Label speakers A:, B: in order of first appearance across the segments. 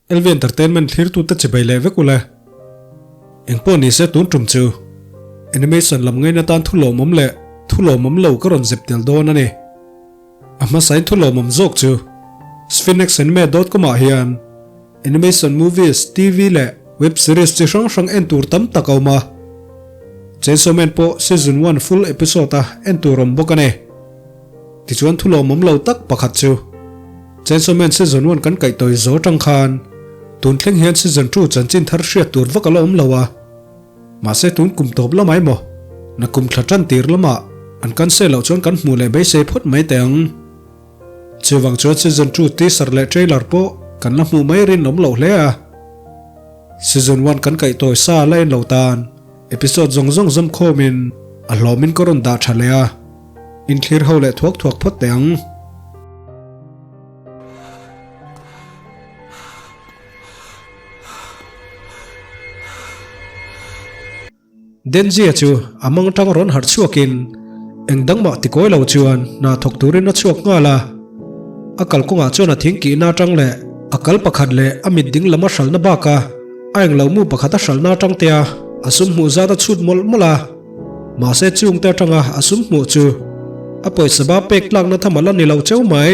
A: LV Entertainment thlirtute chibai leh vek ule. Engpawh nise tun tum chu animation lam ngaina tan thu lawmawm leh thu lawmawm lo ka rawn zep tel dawn a ni. A hmasain thu lawmawm zawk chu sphinxanime dot com ah hian animation movies, TV leh web series chi hrang hrang en tur tam tak a awm a. Chainsaw Man pawh season one full episode a en tur awm bawk a ni. Tichuan thu lawmawm lo tak pakhat chu Chainsaw Man season one kan kaih tawi zo atang khan tun thleng hian season 2 chanchin thar hriat tur vak a la awm lo a. Mahse tun kum tawp lamah emaw na kum thla tan tir lamah an cancel loh chuan kan hmuh leh beisei phawt mai teh ang. Chuvang chuan season 2 teaser leh trailer pawh kan la hmuh mai rinawm loh hle a. Season 1 kan kaih tawi sa la en lo tan episode zawng zawng zawm khawmin a hlawmin ka rawn dah tha leh a. Inthlir ho leh thuak thuak phawt teh ang. Denzia chu a mang tang rawn harh chhuakin eng dang mah tikawi lo chuan hna thawk turin a chhuak nghal a. A kalkawngah chuan a thingkihna atang leh a kal pakhat leh a mit ding lam a hralhna baka a englo mu pakhat a hralhna atang tea a sum hmuh zat a chhut mawlh mawlh a. Mahse chungte atanga a sum hmuh chu a pawisa ba pek tlakna tham a la ni lo cheu mai.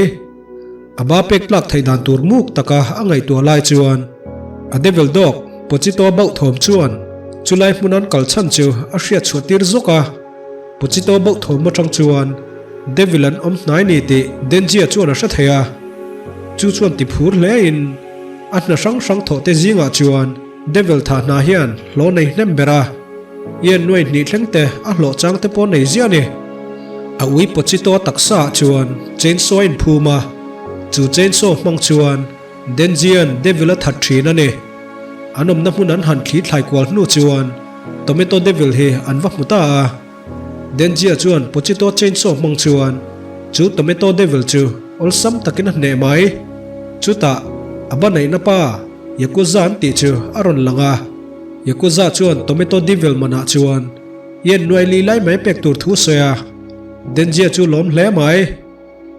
A: A ba pek tlak theih dan tur muk taka a ngaihtuah lai chuan a devil dog Pochito bauh thawm chuan chulai hmun an kal chhan chu a hriat chhuah tir zawk a. Pochito bauh thawm atang chuan devil an awm hnai ni tih Denjia chuan a hre thei a. Chu chuan ti phur hle in a hna hrang hrang thawh te zingah chuan devil thah hna hian hlawh nei hnem ber a. Ian nuai hnih thleng te a hlawh chang te pawh nei ziah a ni. A ui Pochito taksa ah chuan chainsaw a inphum a, chu chainsaw hmang chuan Denjian Devil a that thin a ni. An awmna hmun an han thli thlai kual hnu chuan Tomato Devil hi an va hmu ta a. Denjia chuan Pochito chainsaw hmang chuan chu Tomato Devil chu awlsam takin a hneh mai. Chutah a ba neihna pa Yakuza an tih chu a rawn lang a. Yakuza chuan Tomato Devil manah chuan Yen nuai li lai mai pek tur thu sawi a, Denjia chu lawm hle mai.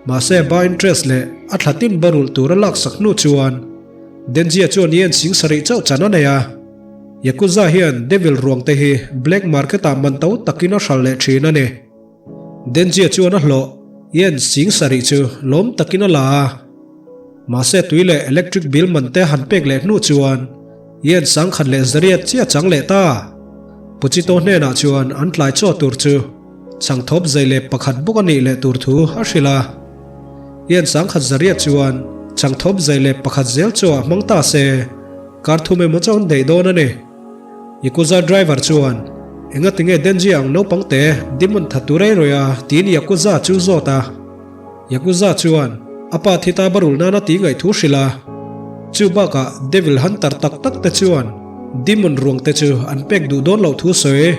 A: Mahse ba interest leh a thla tin ba rulh tur a laksak hnu chuan Denjia chuan yen sing sarih chauh chan a nei a. Yakuza hian Devil ruang te hi black market ah man to takin a hral leh thin a ni. Denjia chuan a hlawh yen sing sarih chu lawm takin a la a. Mahse tui leh electric bill man te han pek leh hnu chuan yen sangkhat leh zariat chiah chang leh ta. Pochito hnenah chuan an tlai chaw tur chu chhangthawp zei leh pakhat bawk a nih leh tur thu a hrilh a. Yen sangkhat zariat chuan chhangthawp zei leh pakhat zel chaw ah hmang ta se kar thum emaw chaw an daih dawn a ni. Yakuza driver chuan engatinge Denji ang naupang te demon tha tur ei rawih a tiin Yakuza chu zawt a. Yakuza chuan a pa thi ta barul nana ti ngaih thu hrilh a, chu bakah Devil Hunter tak tak te chuan Demon ruang te chu an pek duh dawn loh thu sawi.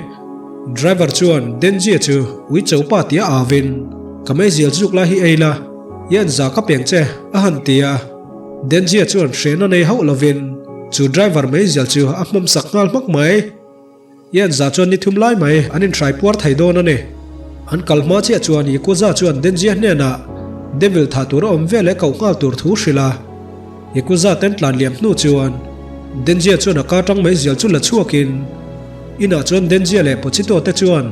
A: Driver chuan Denji-a chu ui cho pa tia avin, Ka meizial zuk lai hi ei la, i an za ka peng che, a han ti a. Denji-a chuan hrehna nei hauh lovin chu driver meizial chu a hmawm sak nghal hmak mai. I an zah chuan ni thum lai mai an inhrai puar thei dawn a ni. An kal hma chiah chuan Yakuza chuan Denjia hnenah Devil thah tur a awm vel leh koh nghal tur thu hrilh a. Yakuza ten tlan liam hnu chuan Denjia chuan a ka tang mai zial chu la chhuakin inah chuan Denjia leh Pochito te chuan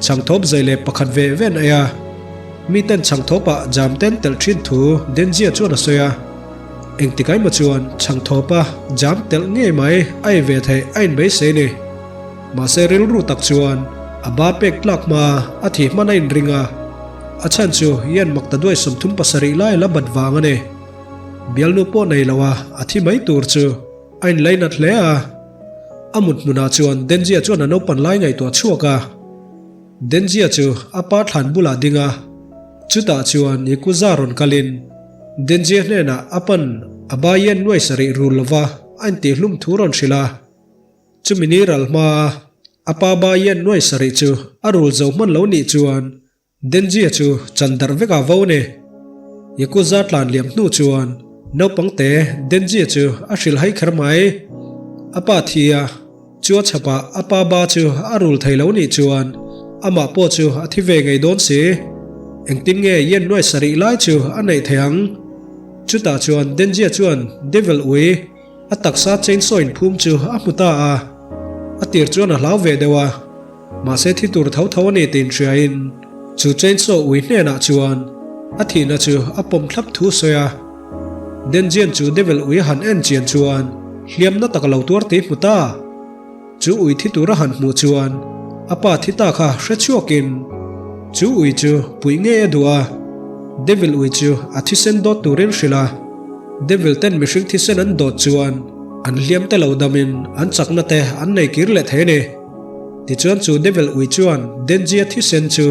A: chhangthawp zai leh pakhat ve ve an ei a. Mi ten chhangthawpah jam ten telh thin thu Denjia chuan a sawi a. Engtik ai maw chuan chhangthawpa jam telh ngei mai a ei ve theih a inbeisei ni. Mahse rilru tak chuan a ba pek tlak hma a thih hman a inring a, a chhan chu Ian mak ta duai 37 lai la bat vang a ni. Bialnu pawh nei lo a a thi mai tur chu a inleinat hle a. A mut hmunah chuan Denjia chuan a naupan lai ngaihtuah chhuak a. Denjia chu a pa thlan bulah ding a, chutah chuan Yakuza rawn kalin Denjia hnenah a pan a Bayan nuai sarih rul lova a intihlum thu rawn hrilh a. Chumi ni ral hmaa a pa Bayan nuai sarih chu a rul zo hman lo nih chuan Denjia chu chan darh vekah vo ni. Yakuza tlan liam hnu chuan naupang te Denjia chu a hrilh hai kher mai. A pa thi a. Chu a chhapah a pa ba chu a rul thei lo nih chuan amah pawh chu a thi ve ngei dawn si. Engtin nge Yen nuai sarih lai chu a neih thei ang? Chutah chuan Denjia chuan Devil ui A taksa chainsaw inphum chu a hmu ta a, a tir chuan a hlau ve deuh a, mahse thi tur tho tho a ni tih inhriain chu chainsaw ui hnenah chuan a thihna chu a pawm thlap thu a sawi a. Denjian chu Devil ui a han en chian chuan hliamna tak a lo tuar tih hmu ta. Chu ui thi tur a han hmuh chuan a pa thi ta kha hre chhuakin chu ui chu puih ngei a duh a, Devil ui chu a thisen dawt turin hrilh a, Devil ten mihring thisen an dawt chuan an hliam te lo damin an chakna te an nei kir leh thei a ni. Tichuan chu Devil ui chuan Denji-a thisen chu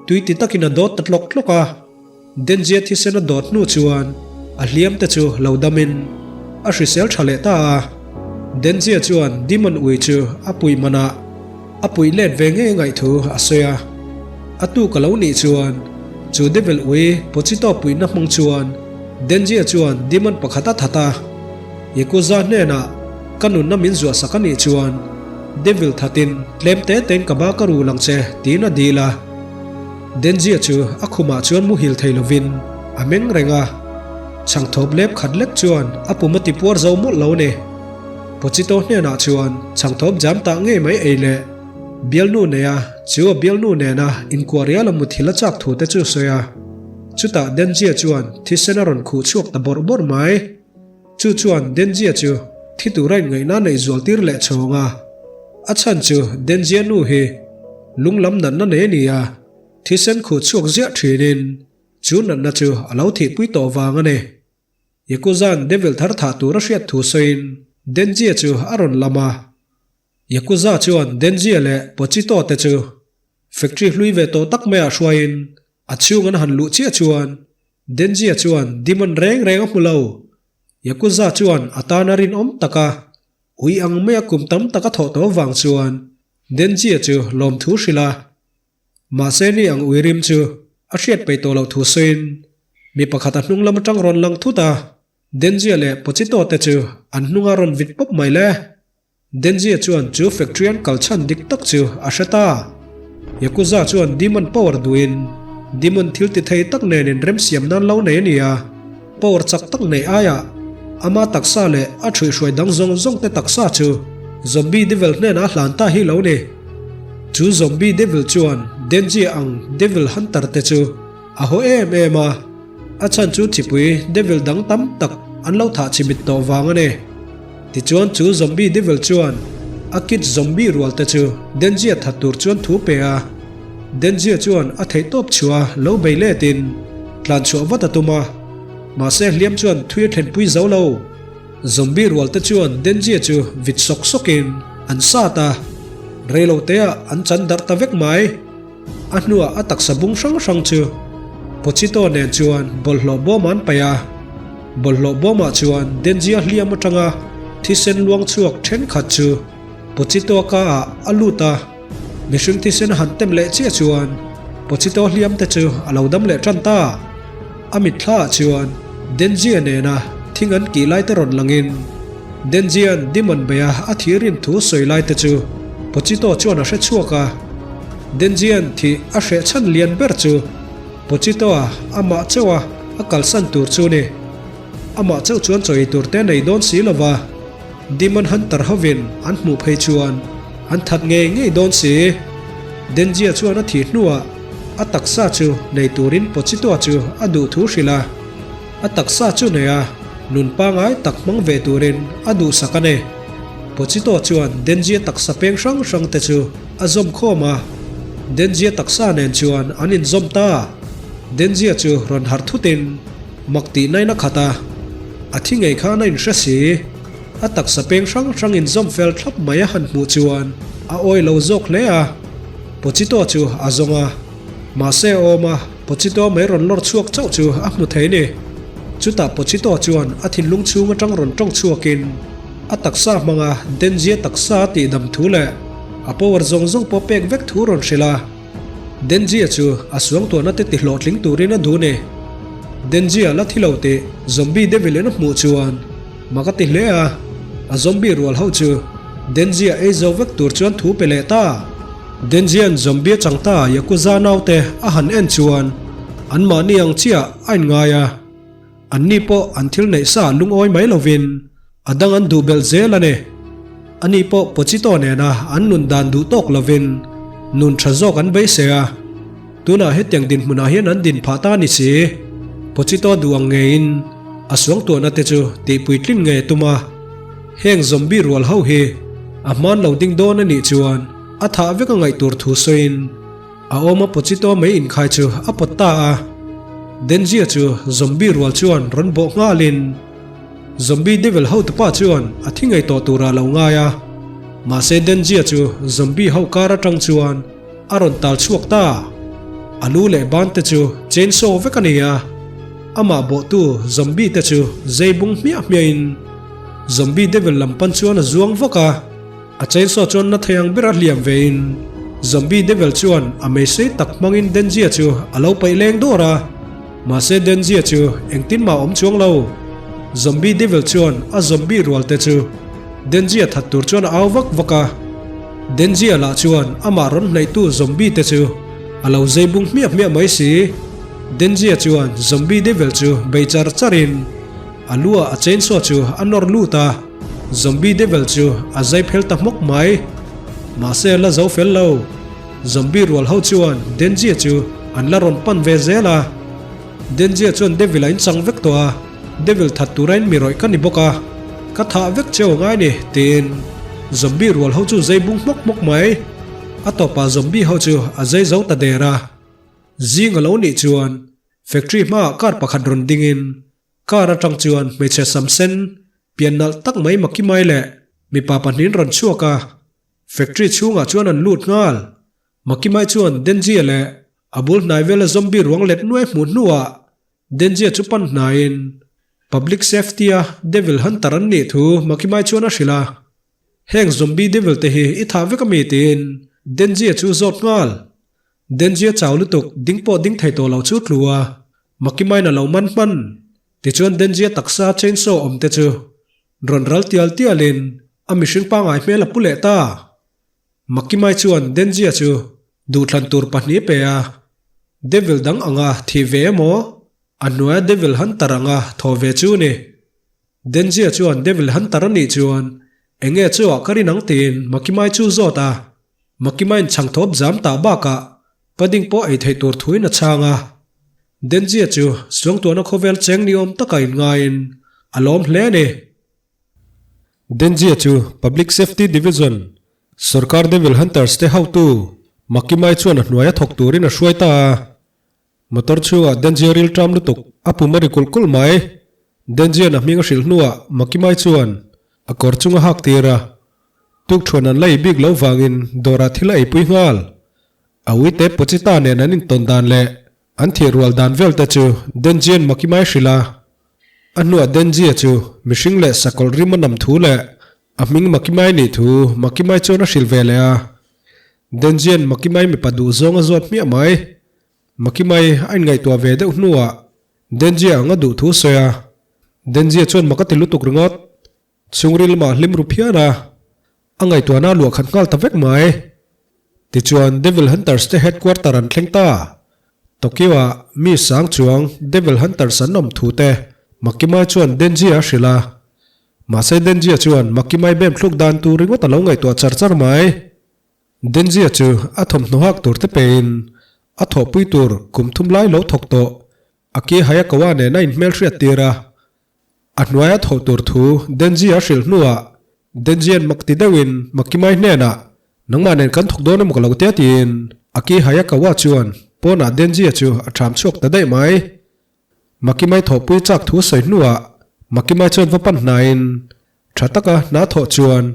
A: tui ti takin a dawt ta tlawk tlawk a. Denjia thisen a dawt hnu chuan a hliam te chu lo damin a hrisel tha leh ta a. Denjia chuan Demon ui chu a puih manah a puih let ve ngei ngaihthu a sawi a. A tuk a lo nih chuan chu Devil ui Pochito puihna hmang chuan Denjia chuan Demon pakhat a that a. Yakuza hnenah ka nunna min zuahsak a nih chuan Devil thatin tlem te tein ka ba ka rul ang che tiin a dil a. Denjia chu a khumah chuan muhil thei lovin a meng reng a, chhangthawp lep khat lek chuan a pum a ti puar zo mawlh lo a ni. Pochito hnenah chuan chhangthawp jam tah ngei mai ei leh bialnu neia chu a bialnu nena inkuah rial a muthil a chak thu te chu sawi a. Chutah Denjia chuan thisen a rawn khuh chhuak ta bawrh bawrh mai. Chu chuan Denjia chu thi tura inngaihna neih zual tir leh chhawng a. A chhan chu Denjia nu hi lung lam natna nei a ni a, thisen khuh chhuak ziah thinin chu natna chu a lo thihpui tawh vang a ni. Yakuza'n Devil thar thah tur a hriat thu sawiin Denjia chu a rawn lam a. Yakuza chuan Denjia leh Pochito te chu factory hlui ve tawh tak maiah hruaiin a chhung an han luh chiah chuan Denjia chuan Demon reng reng a hmu lo. Yakuza chuan a tana rinawm taka Ui ang maia kum tam tak a thawh tawh vang chuan Denjia chu lawmthu hrilh a. Mahse ni ang ui rim chu a hriat peih tawh loh thu sawiin mi pakhat a hnung lam atang rawn lang thut a, Denjia leh Pochito te chu an hnunga rawn vit pawp mai le. Denjia chuan chu factory an kal chhan dik tak chu a hre ta. Yakuza chuan Demon power duhin Demon thil ti thei tak nen inremsiam nan lo nei a ni a. Power chak tak neih aiah ama taksa leh a ṭhuihhruai dang zawng zawng te taksa chu Zombie Devil hnenah a hlan ta hi lo ni. Chu Zombie Devil chuan Denji ang Devil Hunter te chu a haw em em a, a chhan chu chipui Devil dang tam tak an lo thah chimit tawh vang a ni. Tichuan chu Zombie Devil chuan a kid Zombie rual te chu Denji a that tur chuan thu pe a. Denjia chuan a theihtawp chhuah a lo bei letin tlan chhuah vat a tum a, mahse hliam chuan thui a thlenpui zo lo. Zombie rual te chuan Denjia chu vit sawk sawkin an sat a, reiloteah an chan darh ta vek mai. A hnuah a taksa bung hrang hrang chu Pochito nen chuan bawlhhlawh bawm an paih a, bawlhhlawh bawmah chuan Denjia hliam atanga thisen luang chhuak thenkhat chu Pochito ka ah a lut a. Mihring thisen a han tem leh chiah chuan Pochito hliam te chu a lo dam leh tan ta. A mitthlaah chuan Denjia nena thing an kih lai te rawn langin Denjia'n Demon beia a thih rin thu sawi lai te chu Pochito chuan a hre chhuak a. Denjia'n thih a hreh chhan lian ber chu Pochito-a amah chauha a kalsan tur chu ni. Amah chauh chuan chaw ei tur te a nei dawn si lova. Demon Hunter hovin an hmuh phei chuan an that ngei ngei dawn si. Denjia chuan a thih hnuah a taksa chu nei turin Pochitoa chu a duh thu hrilh a. A taksa chu nei a, nun pangai tak hmang ve turin a duhsak a ni. Pochitoa chuan Denjia taksa peng hrang hrang te chu a zawm khawm a. Denjia taksa nen chuan an inzawm ta. Denjia chu rawn harh thutin Mak tih nain a khat a, a thi ngei khan a inhre si. A taksa peng hrang hrang inzawm fel thlap mai a han hmuh chuan a awi lo zawk hle a. Pochito chu a zawng a, mahse a awm a, Pochito mai rawn lawr chhuak chauh chu a hmu thei ni. Chutah Pochito chuan a thinlung chhung atang rawn tawng chhuakin a taksa hmanga Denjia taksa a tihdam thu leh a power zawng zawng pawh pek vek thu rawn hrilh a. Denjia chu a suangtuahna te ti hlawhtling turin a duh ni. Denjia la thi lo tih Zombie Devil in a hmuh chuan mak a ti hle a, a zombie rual ho chu Denjia ei zo vek tur chuan thu pe leh ta. Denjia'n zombie a chang ta Yakuza naute a han en chuan anmahni ang chiah a inngai a, anni pawh an thil neih sa lungawi mai lovin. A dang an duh belh zel a ni. Ani pawh Pochito nena an nun dan duh tawk lovin nun tha zawk an beisei a. Tunah hetiang dinhmunah hian an din phah ta a ni si. Pochito duh ang ngeiin a suangtuahna te chu tihpuitlin ngei a tum a. Heng zombie rual ho hi a hman lo ding dawn a nih chuan a thah vek a ngaih tur thu sawiin a awma Pochito mai inkhai chu a pawt ta a. Denzia chu zombie rual chuan rawn bawh nghalin Zombie devil hotupa chuan a thi ngei tawh turah a lo ngai a. Mahse Denzia chu zombie ho kar atang chuan a rawn tal chhuak ta. A lu leh ban te chu chainsaw vek a ni a. Amah bawhtu zombie te chu zei bung hmiah hmiahin zombie devil lam pan chuan a zuang vak a. A chainsaw chuan na thei ang ber a hliam vein zombie devil chuan a meisei tak hmangin Denzia chu a lo paih leng dawr a. Mahse Denzia chu engtin mah awm chuang lo. Zombie devil chuan a zombie rual te chu Denzia that tur chuan a au vak vak a. Denzia lah chuan amah rawn hnaihtu zombie te chu a lo zei bung hmiah hmiah mai si. Denzia chuan zombie devil chu bei char charin a lu ah a chainsaw chu a nawr lut a. Zombie devil chu a zai phel ta hmawk mai. Mahse a la zo fel lo. Zombie rual ho chuan Denjia chu an la rawn pan ve zel a. Denjia chuan Devil a inchang vek tawh a, Devil that tura in mi rawih ka ni bawk a, ka thah vek cheu a ngai ni, tiin Zombie rual ho chu zai bung hmawk hmawk mai. A tawpah Zombie ho chu a zai zo ta der a. Zing a lo nih chuan factory hmaah car pakhat rawn dingin Car atang chuan hmeichhe sam sen pian nalh tak mai maki mai leh mipa pahnihin rawn chhuak a, factory chhungah chuan an lut nghal. Maki mai chuan Denjia leh a bul hnai vela zombie ruang let nuai hmuh hnuah Denjia chu pan hnaiin Public Safety-a Devil Hunter an nih thu Maki mai chuan a hrilh a. Heng zombie devil te hi i thah vek a mi tiin Denjia chu zawt nghal. Denjia chau lutuk ding pawh ding thei tawh lo chu tlu a, Makimain a lo man hman. Tichuan Denjia taksa chainsaw awm te chu rawn ral tial tialin a mihring pangai hmel a pu leh ta. Makimai chuan Denjia chu duhthlan tur pahnih pe a, Devil dang anga thih ve emaw, a hnuaia Devil Hunter anga thaw ve chu ni. Denjia chuan Devil Hunter a nih chuan enge chu ah ka rin ang tiin Makimai chu zawt a. Makimain chhangthawp zam tah bakah Pudding pawh ei theih tur thuin a chhang a. Denjia chu Suangtuahna khawvel cheng ni awm taka inngaiin a lawm hle a ni. Denjia chu Public Safety Division, Sorkar Devil Hunters te hotu Makimai chuan a hnuaia thawk turin a hruai ta a. Motor chhungah Denjia rilṭam lutuk a pum a ri kulh kulh mai. Denjia'n a hming a hrilh hnuah Makimai chuan a kawr chung a hak tir a. Tukṭhuan an la ei bik lo vangin dawrah thil a eipui nghal. A uite Pochita nen an intawn dan leh an thih rual dan vel te chu Denjia'n Makimai hrilh a. A hnuah Denjia chu mihring leh sakawlh rim a nam thu leh a hming Makimai nih thu Makimai chuan a hrilh ve leh a. Denjia'n Makimai mipa duh zawng a zawt hmiah mai. Makimai a inngaihtuah ve deuh hnuah Denjia ang a duh thu sawi a. Denjia chuan mak a ti lutuk ringawt. Chhungril lamah hlim ru phian a, a ngaihtuahna a luah khat nghal ta vek mai. Tichuan Devil Hunters te headquarter an thleng ta. Tokyo-ah mi sang chuang Devil Hunters an awm thu te Makimai chuan Denjia a hrilh a. Mahse Denjia chuan Makimai bem thluk dan tur ringawt a lo ngaihtuah char char mai. Denzia chu a thawmhnaw hak tur te pein a thawhpui tur kum thum lai lo thawk tawh Aki Hayakawa nen a inhmelhriat tir a. A hnuaia thawh tur thu Denzia a hrilh hnuah Denzia'n mak ti deuhin Makimai hnenah, Nangmah nen kan thawk dawn emaw ka lo tia tiin Aki Hayakawa chuan pawnah Denzia chu a ṭham chhuak ta daih mai. Makimai thawhpui chak thu sawi hnuah Makimai chuan va pan hnaiin Tha taka hna thawh chuan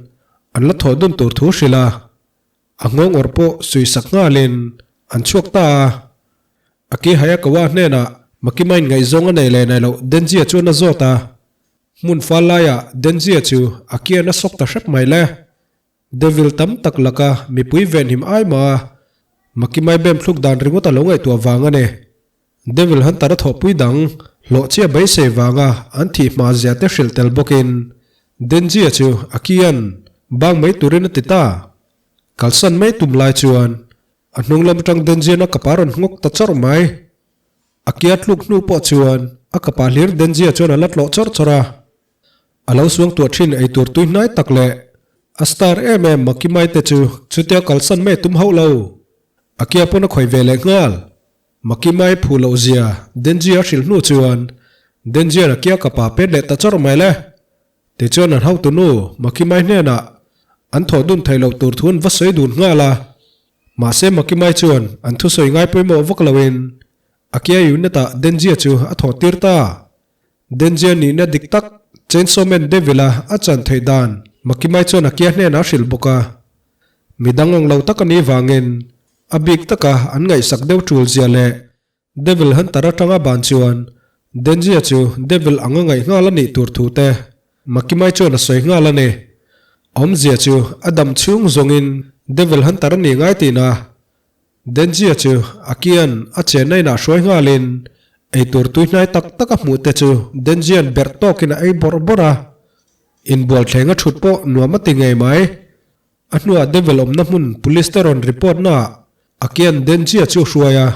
A: an la thawh dun tur thu hrilh a, a nghawng awrh pawh suisak nghalin an chhuak ta a. Aki Hayakawa hnenah Makimain ngaihzawng a nei leh nei loh Denjia chuan a zawt a. Hmun fal laiah Denjia chu a kian a sawk ta hrep mai le. Devil tam tak laka mipui venhim ai mah a, Makimai bem thluk dan ringawt a lo ngaihtuah vang a ni. Devil Hunter a thawhpui dang hlawh chiah beisei vanga an thih hma zia te hrilh tel bawkin Denjia chu a kian bang mai turin a ti ta. Kalsan mai tum lai chuan a hnung lam atang Denjian a kapa rawn nghawk ta chawrh mai. A kia tluk hnu pawh chuan a kapa hlir Denjia chuan a la tlawh chawrh chawrh a. A lo suangtuah thin eitur tui hnai tak leh a star em em Makimai te chu chutia kalsan mai a tum hauh lo. A kia pawn a khawih ve leh nghal. Makimai phu loh zia Denji a hrilh hnu chuan Denjian a kia kapa pet leh ta chawrh mai le. Tichuan an hotunu Makimai hnenah an thawh dun theih loh tur thu an va sawi dun nghal a. Mahse Makimai chuan an thusawi ngai pawimawh vak loin a kia unit-ah Denjia chu a thawh tir ta. Denjia nihna dik tak Chainsaw Man Devil-a a chan theih dan Makimai chuan a kia hnenah a hrilh bawk a. Midang ang lo tak a nih vangin a bik taka an ngaihsak deuh tul zia leh Devil Hunter atanga ban chuan Denjia chu Devil anga ngaih nghal a nih tur thu te Makimai chuan a sawi nghal a ni. Awmzia chu a dam chhung zawngin Devil Hunter a nih ngai tihna. Denjia chu a kian a chenna inah hruai nghalin eitur tuihnai tak tak a hmuh te chu Denjia'n berh tawkin a ei bawrh bawrh a. Inbual thleng a thut pawh nuam a ti ngei mai. A hnuah Devil awmna hmun Police te rawn report naah Akian Denjia chu hruai a.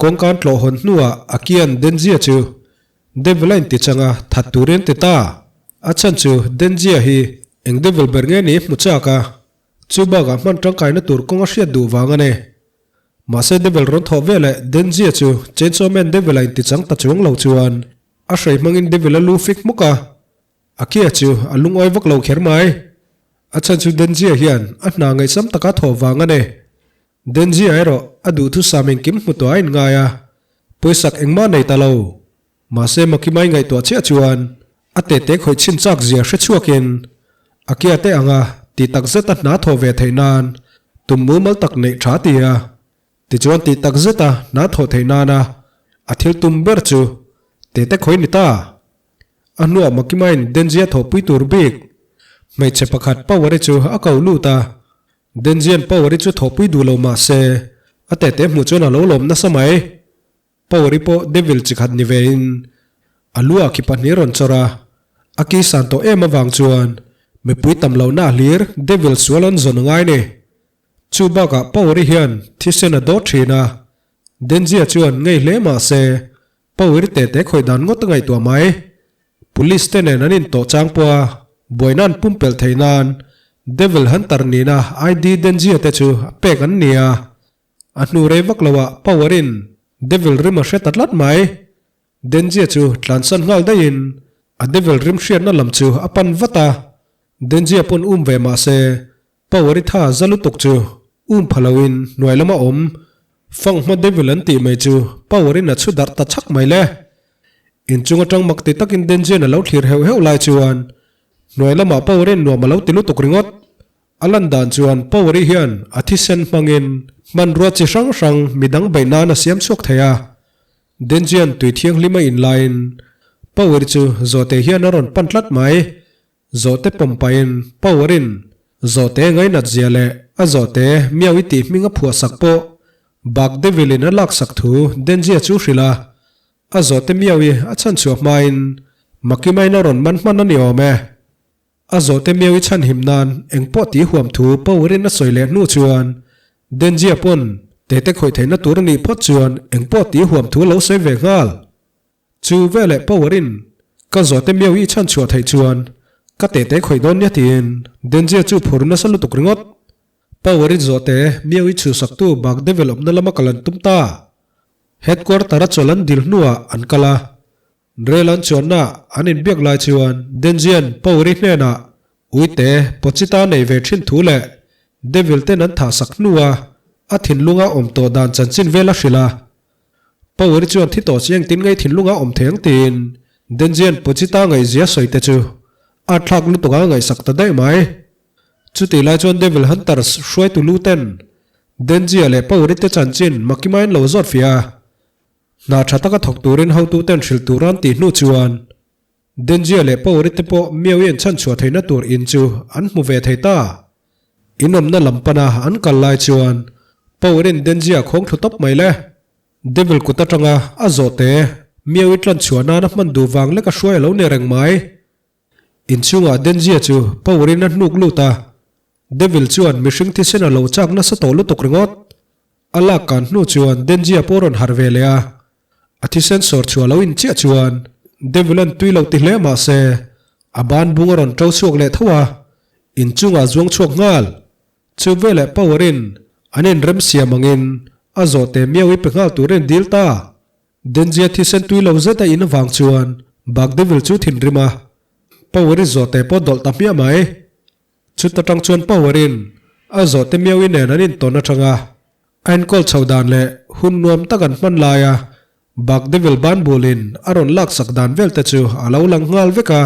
A: Kawngkan tlawh hawn hnuah Akian Denjia chu Devil a inti chang a, that turin ti ta. A chhan chu Denjia hi eng Devil ber nge ni hmu chak a, chu bakah hman tangkaina tur kawng a hriat duh vang a ni. Mahse Devil rawn thawh veleh Denjia chu Chainsaw Man Devil a inti chang ta chuang lo chuan a hrei hmangin Devil a lu fik hmuk a. A kia chu a lungawi vak lo kher mai. A chhan chu Denjia hian a hna ngaihsam taka thawh vang a ni. Denjia erawh a duhthusam engkim hmu tawh a inngai a, pawisak engmah nei ta lo. Mahse Makimai ngaihtuah chiah chuan a tete khawih chhin chak zia hre chhuakin a kia te anga ti tak zeta hna thawh ve theih nan tum mumal tak neih tha ti a. Tichuan ti tak zeta hna thawh theih nana a thil tum ber chu tete khawih ni ta. A hnuah Makimain Denjia thawhpui tur bik hmeichhe pakhat Power-i chu a ko lut a. Denjian Power-i chu thawhpui duh lo mah se, a tete hmuh chuan a lo lawm nasa mai. Power-i pawh Devil chi khat ni vein a lu ah khi pahnih rawn chawrh a, a ki san tawh em avang chuan mipui tam lohna a hlir Devil sual an zawn a ngai ni. Chu bakah Power-i hian thisen a dawt thin a, Denjia chuan ngei hle mah se Power tete khawih dan ngawt a ngaihtuah mai. Police te nen an intawh chang pawh a, buaina an pumpelh theih nan Devil Hunter nihna ID Denjia te chu a pek an ni a. A hnu rei vak lo ah Power in Devil rim a hre ta tlat mai. Denjia chu tlansan nghal daih in a Devil rim hriatna lam chu a pan vat a. Denjia pawn um ve mah se Power i tha za lutuk chu um pha loin hnuai lama awm fanghma devil an tih mai chu power in a chhu darh ta chhak mai le. Inchung atang mak ti takin Denjian a lo thlir heuh heuh lai chuan hnuai lamah power in nuam a lo ti lutuk ringawt. A lan dan chuan power i hian a thisen hmangin hmanrua chi hrang hrang midang beih nan a siam chhuak thei a. Denjian tui thianghlim a in laiin power chu zawhte hian a rawn pan tlat mai. Zawhte pawm pahin Power in zawhte ngainat zia leh a zawhte miau i tih hming a phuah sak pawh Bak Devil in a lak sak thu Denjia chu hrilh a, a zawhte miau i a chhan chhuah hmain Makimain a rawn man hman a ni awm e. A zawhte miau i chhan him nan eng pawh tih huam thu Power in a sawi leh hnu chuan Denjia pawn tete khawih theihna tur a nih phawt chuan eng pawh tih huam thu lo sawi ve nghal. Chu veleh power in ka zawhte miau i chhan chhuah theih chuan ka tete khawih dawn nia tiin Denjia chu phur nasa lutuk ringawt. Power in zawhte miau i chhuhsaktu bak devel awmna lama kal an tum ta. Headquarter a chawl an dil hnuah an kal a. Rel an chuanna an inbiak lai chuan Denjian power i hnenah uite Pochita nei ve thin thu leh Devil ten an thahsak hnua a thinlunga awm tawh dan chanchin vel a hrilh a. Power chuan thi tawh chiang tin ngei thinlunga awm thei ang tiin Denjian Pochita ngaihzia sawi te chu a thlak lutuk a ngaihsak ta daih mai. Chutih lai chuan Devil Hunters hruaitu lu ten Denjia leh Power-i te chanchin Makimain lo zawt fiah a, hna tha taka thawk turin hotu ten hrilh tur an tih hnu chuan Denjia leh Power-i te pawh Miawi an chhanchhuah theihna tur in chu an hmu ve thei ta. In awmna lam pana an kal lai chuan Power-in Denjia khawng thlu tawp mai le. Devil kut atanga a zawhte Miawi tlan chhuah nana hman duh vang lek a hruai a lo ni reng mai. Inchhungah Denjia chu Power-in a hnuk lut a, Devil chuan mihring thisen a lo chak nasa tawh lutuk ringawt. A lak kan hnu chuan Denjia pawh a rawn harh ve leh a, A thisen sawr chhuah lo in chiah chuan Devil-a'n tui lo ti hle mah se, A ban bung a rawn ṭo chhuak leh tho a, inchungah a zuang chhuak nghal. Chu veleh Power in an inrem siam angin a zawhte miau i pe nghal turin dil ta. Denjia thisen tui lo zet a in avang chuan Bak Devil chu thinrim a, Power i zawhte pawh dawlh ta hmiah mai. Chuta tang chuan Power in a zawhte miau i nen an intawn atanga a enkawl chho dan leh hun nuam tak an hman laia Bak Devil ban bulin a rawn laksak dan vel te chu a lo lang nghal vek a.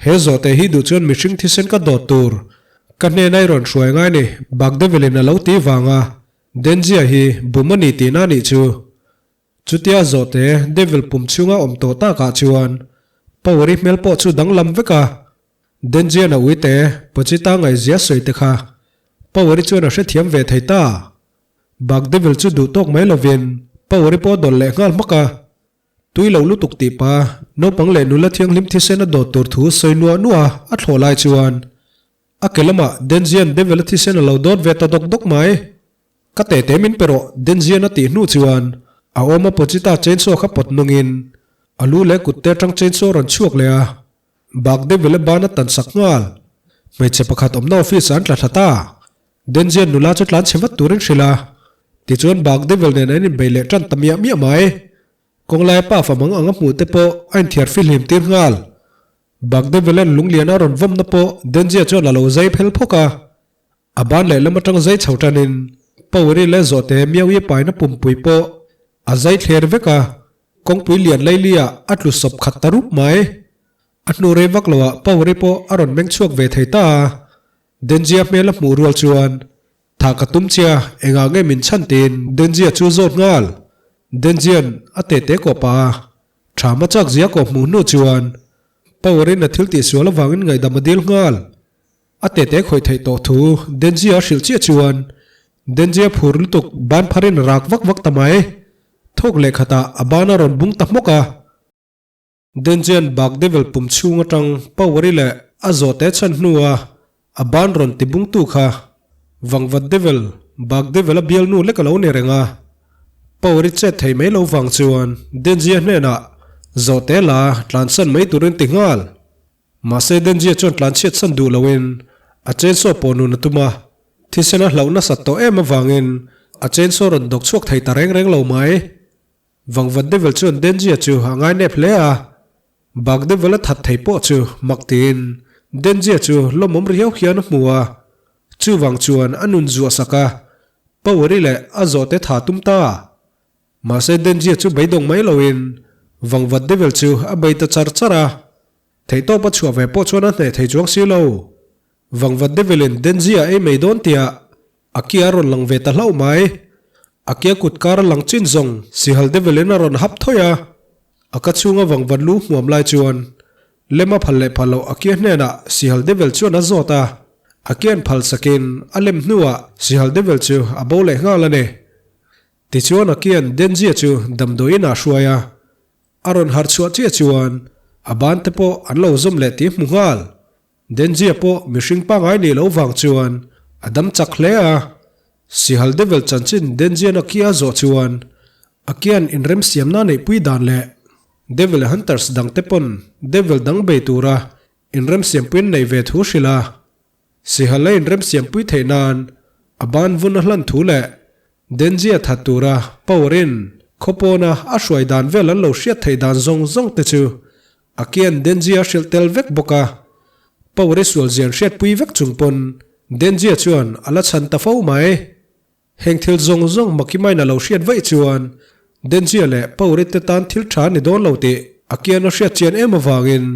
A: He zawhte hi duh chuan mihring thisen ka dawt tur ka hnena i rawn hruai ngai ni, Bak Devil in a lo ti vanga Denjia hi bum a ni tihna a nih chu. Chutia zawhte Devil pum chhunga awm tawh takah chuan Power i hmel pawh chu danglam vek a. Denjian a uite Pochita ngaihzia sawi te kha Power i chuan a hrethiam ve thei ta. Bak Devil chu duh tawk mai lovin Power i pawh a dawlh leh nghal hmak a. Tui lo lutuk tih pa naupang leh nula thianghlim thisen a dawt tur thu sawi nuah nuah a thlawh lai chuan a ke lamah Denzian Devil a thisen a lo dawt ve ta dawk dawk mai. Ka tete min pe rawh Denzian a tih hnu chuan a awm a Pochita chainsaw kha pawt nungin a lu leh kutte atang chainsaw a rawn chhuak leh a. Bak Devil a ban a tan sak nghal. Hmeichhe pakhat awmna office ah an tla thla ta. Denzian nula chu tlan chhe vat turin hrilh a. Tichuan Bak Devil nen an inbei leh tan ta miah miah mai. Kawnglai pa famang ang a hmuh te pawh a inthiar fihlim tir nghal. Bak Devil-a'n lunglian a rawn vawmna pawh Denzia chuan a lo zai phel phawk a. A ban lehlam atang zai chho tanin Poweri leh Zawhte Miaui paina pumpui pawh a zai thler vek a, kawngpui lian laili-ah a tlu sawp khat ta rup mai. A hnu rei vak loah Poweri pawh a rawn meng chhuak ve thei ta a. Denzia hmel a hmuh rual chuan Tha ka tum chia, engah nge min chhan tiin Denjia chu zawt nghal. Denjia'n a tete kawh pah a, tha hma chak zia kawh hmuh hnu chuan Power in a thil tih sual avangin ngaihdam a dil nghal. A tete khawih theih tawh thu Denjia a hrilh chiah chuan Denjia phur lutuk ban pharin a rak vak vak ta mai. Thawk leh khatah a ban a rawn bung ta hmawk a. Denjian bak devil pum chhung atang Poweri leh a zawhte chhan hnua a ban rawn ti bungtu kha Vangvat devil bak devil a bialnu lek a lo ni reng a. Poweri chet thei mai lo vang chuan Denjia hnenah zawhte la tlansan mai turin ti nghal. Mahse Denjia chuan tlanchhiat san duh loin a chainsaw pawh nun a tum a, thisen a hlauh nasat tawh em avangin a chainsaw rawn dawk chhuak thei ta reng reng lo mai. Vangvat Devil chuan Denjia chu a ngainep hle a, Bak Devil a that thei pawh chu mak tiin Denjia chu lawmawm riau hian a hmu a, chuvang chuan a nun zuah sak a, Poweri leh a zawhte tha tum ta. Mahse Denjia chu beidawng mai loin Vangvat Devil chu a bei ta char char a, theihtawp a chhuah ve pawh chuan a hneh thei chuang si lo. Vangvat Devil-in Denjia ei mai dawn tiah A ki a rawn lang ve ta hlauh mai. A kia kut kar a lang chin zawng Sihal Devil-in a rawn hap thawih a. A ka chhunga vangvat lu hmuam lai chuan lem a phal leh phal loh a kia hnenah Sihal Devil chuan a zawt a. A kian phal sakin a lem hnuah Sihal Devil chu a bo leh nghal a ni. Tichuan a kian Denjia chu damdawiin ah hruai a. A rawn harh chhuah chiah chuan a ban te pawh an lo zawm leh tih hmu nghal. Denjia pawh mihring pangai nih loh vang chuan a dam chak hle a, Sihal Devil chanchin Denjian a kia zawh chuan a kian inremsiamna neihpui dan leh Devil Hunters dangte pawn Devil dang bei tura inremsiampuiin neih ve thu hrilh a, Sihal a inremsiampui theih nan a ban vun a hlan thu leh Denjia that tura Power in khawpawna a hruai dan vel an lo hriat theih dan zawng zawng te chu A kian Denjia hrilh tel vek bawk a, Power i sual zian hriatpui vek chung pawn Denjia chuan a la chhan ta fo mai. Heng thil zawng zawng Makimain a lo hriat vaih chuan Denjia leh Power i te tan thil tha ni dawn lo tih a kian a hriat chian em avangin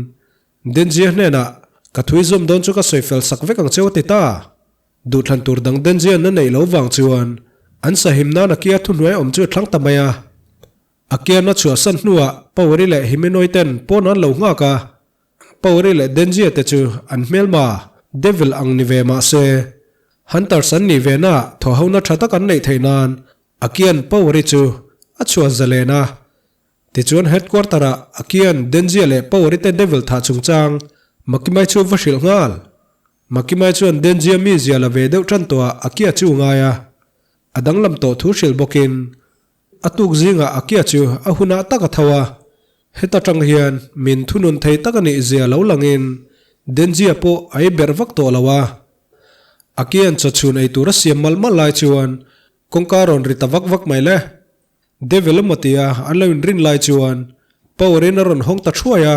A: Denjia hnenah ka thui zawm dawn chu ka sawi fel sak vek ang cheu a ti ta. Duhthlan tur dang Denjian a neih lo vang chuan an sahim nan a kia thuhnuai awm chu a thlang ta mai a. A kian a chhuahsan hnuah Poweri leh Himenoi ten pawn an lo nghak a, Poweri leh Denjia te chu an hmelma, Devil ang ni ve mah se, Hunters an nih ve naah thawhhona tha tak an neih theih nan a kian Poweri chu a chhuah zalen a. Tichuan headquarter ah a kian Denjia leh Poweri te Devil thah chungchang Makimai chu va hrilh nghal. Makimai chuan Denjia mizia la ve deuh tan tawhah a kia chu ngai a, a danglam tawh thu hrilh bawkin A tuk zingah a kia chu a hunah tak a tho a, heta tang hian min thunun thei tak a nih zia lo langin. Denjia pawh a ei berh vak tawh lo a. A kian chawchhun ei tur a siam malh malh lai chuan kawngka rawn ri ta vak vak mai le. Devil emaw tia an lo inrin lai chuan Power-in a rawn hawng ta thuai a.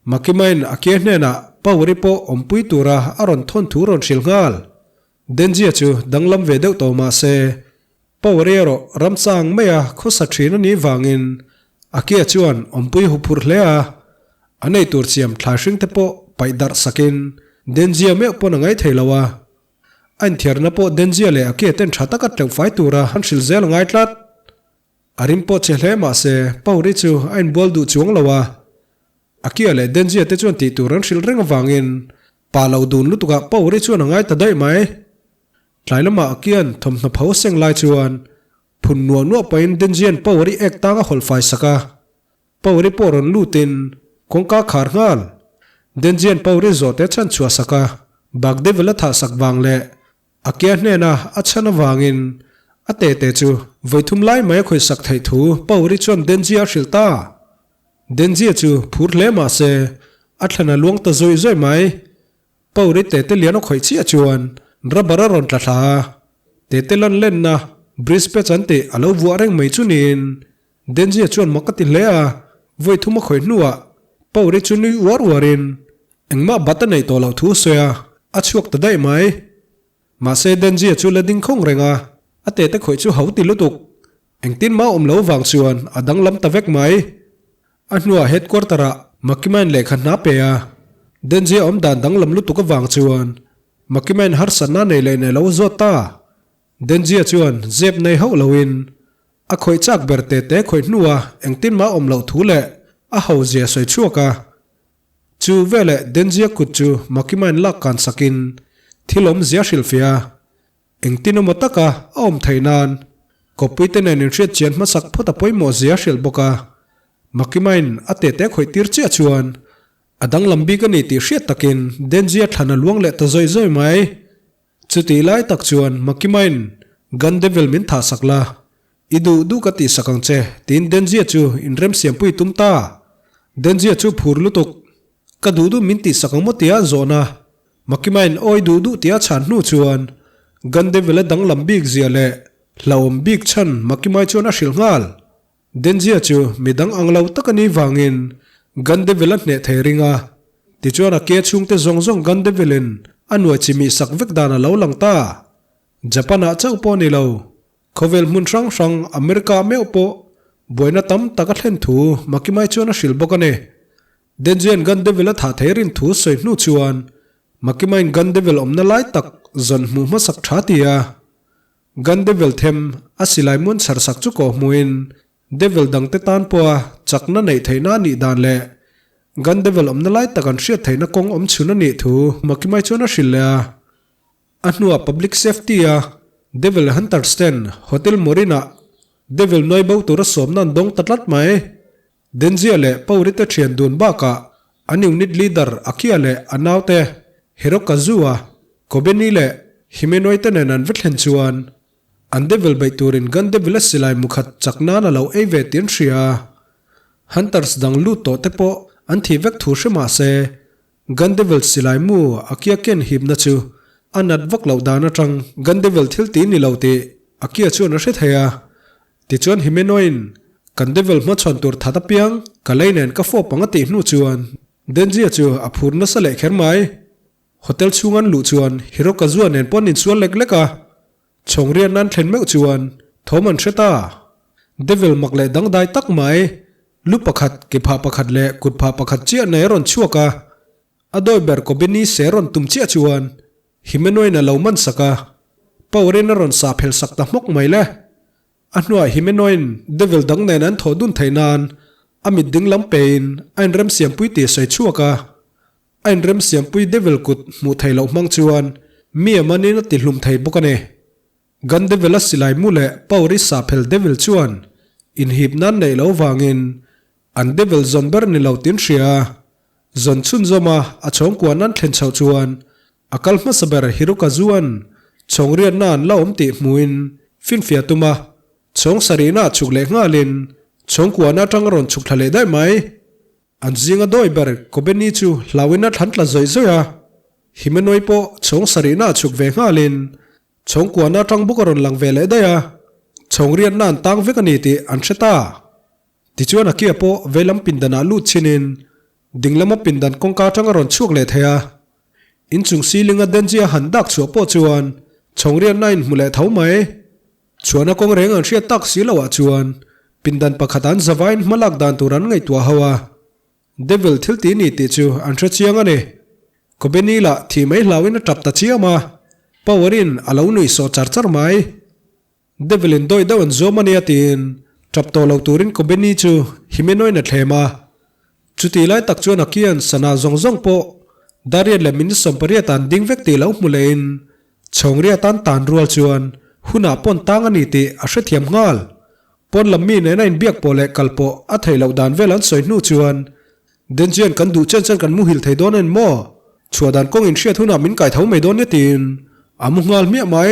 A: Makimain a kia hnenah Power-i pawh awmpui tura a rawn thawn thu rawn hrilh nghal. Denjia chu danglam ve deuh tawh mah se, Power-i erawh ramchang maia khawsa thin a nih vangin a kia chuan awmpui huphurh hle a. A nei tur siam thlai hring te pawh paih darh sakin Denjia meuh pawn a ngai thei lo a. A inthiarna pawh Denjia leh a kia ten tha taka tleuh fai tura an hrilh zel a ngai tlat. A rim pawh che hle mah se Pauri chu a inbual duh chuang lo a. A kia leh Denjia te chuan tih tur an hrilh reng avangin pa lo dun lutukah Pauri chuan a ngai ta daih mai. Tlai lamah a kian thawmhnaw pho seng lai chuan phun nuah nuah pahin Denjia'n Pauri ek tang a hawlh fai sak a. Pauri pawh rawn lutin kawngka khar nghal. Denjian Pauri zawhte chhan chhuah sak a, bak Devil a thah sak vang leh a kia hnena a chhan avangin a tete chu vawithum lai mai a khawih sak theih thu Pauri chuan Denjia a hrilh ta. Denjia chu phur hle mah se a thlan a luang ta zawih zawih mai. Pauri tete lian a khawih chiah chuan rubber a rawn tla thla a, tete lan lenna bridge patch an tih a lo vuah reng mai chu niin Denjia chuan mak a ti hle a, vawi thum a khawih hnuah Pauri chu nui uar uarin engmah bat a neih tawh loh thu a sawi a, a chhuak ta daih mai. Mahse Denjia chu la ding khawng reng a, a tete khawih chu ho ti lutuk. Engtin mah awm lo vang chuan a danglam ta vek mai. A hnuah headquarter-ah Makimain lehkha hna pe a, Denjia awm dan danglam lutuk avang chuan Makimain harsatna nei leh nei lo a zawt ta. Denjia chuan zep nei hauh loin A khawih chak ber te te khawih hnua engtin mah awm loh thu leh a ho zia sawi chhuak a. Chu veleh Denzia kut chu Makimain lak kan sakin thil awm zia hrilhfiah a. Engtin emaw taka a awm theih nan kawppui te nen inhriat chian hmasak phawt a pawimawh zia hrilh bawk a. Makimain a te te khawih tir chiah chuan a danglam bik a ni tih hriat takin Denzia thlan a luang leh ta zawih zawih mai. Chutih lai tak chuan Makimain Gun Devil min thah sak la, i duh duh ka tih sak ang che, tiin Denzia chu inremsiampui tum ta. Denzia chu phur lutuk, Ka duh duh min tih sak ang maw tia zawhna Makimain awi duh duh tia chhan hnu chuan Gun Devil a danglam bik zia leh hlauhawm bik chhan Makimai chuan a hrilh nghal. Denzia chu mi dang ang lo tak a nih vangin Gandevil a hneh thei ring a, tichuan a ke chhungte zawng zawng Gandevil-in a nuai chimih sak vek dan a lo lang ta. Japan-ah chauh pawh a ni lo, khawvel hmun hrang hrang America-ah meuh pawh buaina tam tak a thlen thu Makimai chuan a hrilh bawk a ni. Denzia'n Gandevil a thah thei rin thu sawi hnu chuan Makimaiin Gandevil awmna lai tak zawn hmuh hmasak tha ti a. Gan Devil them a silai muan chhar sak chu kawh hmuhin Devil dangte tan pawha chakna neih theihna a nih dan leh Gan Devil awmna lai tak an hriat theihna kawng awm chhun a nih thu Makimai chuan a hrilh leh a. A hnuah Public Safety-a Devil Hunters ten Hotel Morin-ah Devil nuai bo tura sawmna an dawng ta tlat mai. Denzia leh Paurite thian dun bakah an unit leader Akia leh a naute Hirokazu-a, Kobeni leh Himenoi te nen an va thlen chuan an devil beih turin Gun Devil-a silai mu khat chak nan a lo ei ve tih an hria a. Hunters dang lut tawh te pawh an thih vek thu hre mah se Gun Devil silai mu Akia ken hipna chu a nat vak loh dan atang Gun Devil thil tih ni lo tih Akia chuan a hre thei a. Tichuan Himenoin, Kan Devil hmachhawn tur that apiang ka lei nen ka fawp ang a tih hnu chuan Denzia chu a phur nasa leh kher mai. Hotel chhung an luh chuan Hirokazua nen pawh an insual lek lek a, chhawng riahna an thlen meuh chuan thawm an hre ta. Devil mak leh dangdai tak mai, lu pakhat, ke phah pakhat leh kut phah pakhat chiah nei a rawn chhuak a, a dawi ber Kobeni se rawn tum chiah chuan Himenoin a lo man sak a, Power-in a rawn sah phel sak ta hmawk mai le. A hnuah Himenoin Devil dang nen an thawh dun theih nan a mit ding lam pein a inremsiampui tih a sawi chhuak a. A inremsiampui Devil kut hmuh theih loh hmang chuan mi a manin a tihlum thei bawk a ni. Gun Devil a silai mu leh Power-i sah phel Devil chuan inhip nan neih loh vangin an Devil zawn ber ni lo tin hria a. Zawn chhunzawma a chhawngkua nan thlen chhoh chuan a kal hmasa ber Hirokazu-a'n chhawng riatna an la awm tih hmuhin finfiah tum a, chhawng sarihna a chhuk leh nghalin chhawngkuana atang a rawn chhuk thla leh daih mai. An zinga dawi ber Kobeni chu hlauin a thlan tla zawih zawih a, Himenoi pawh chhawng sarihna a chhuk ve nghalin chhawng kuahna atang bawk a rawn lang ve leh daih a, chhawng riatna an tang vek a ni tih an hre ta. Tichuan Akia pawh veilam pindanah lut chinin dinglama pindan kawngka atang a rawn chhuak leh thei a, inchung ceiling a Denji a han dak chhuah pawh chuan chhawng riatna a inhmu leh tho mai. Chhuahna kawng reng an hriat tak si loh ah chuan pindan pakhat an zavain hma lak dan tur an ngaihtuah ho a, Devil thil ti ni tih chu an hre chiang a ni. Kobeni lah thih mai hlauin a tap ta chiam a, Power in a lo nuih sawh char char mai. Devil in dawih deuh an zuam a nia tiin tap tawh lo turin Kobeni chu Himenoin a thlem a. Chutih lai tak chuan Akian sana zawng zawng pawh Dariat leh minute 18 an ding vek tih lo hmu lehin Chhawngria tan tan rual chuan hunah pawn tang a ni tih a hrethiam nghal. Pawn lam mi nena inbiak pawh leh kal pawh a theih loh dan vel an sawi hnu chuan Denchian kan duh chen chen kan muhil thei dawn en maw? Chhuah dan kawng inhriat hunah min kai tho mai dawn nia tiin a mu nghal hmiah mai.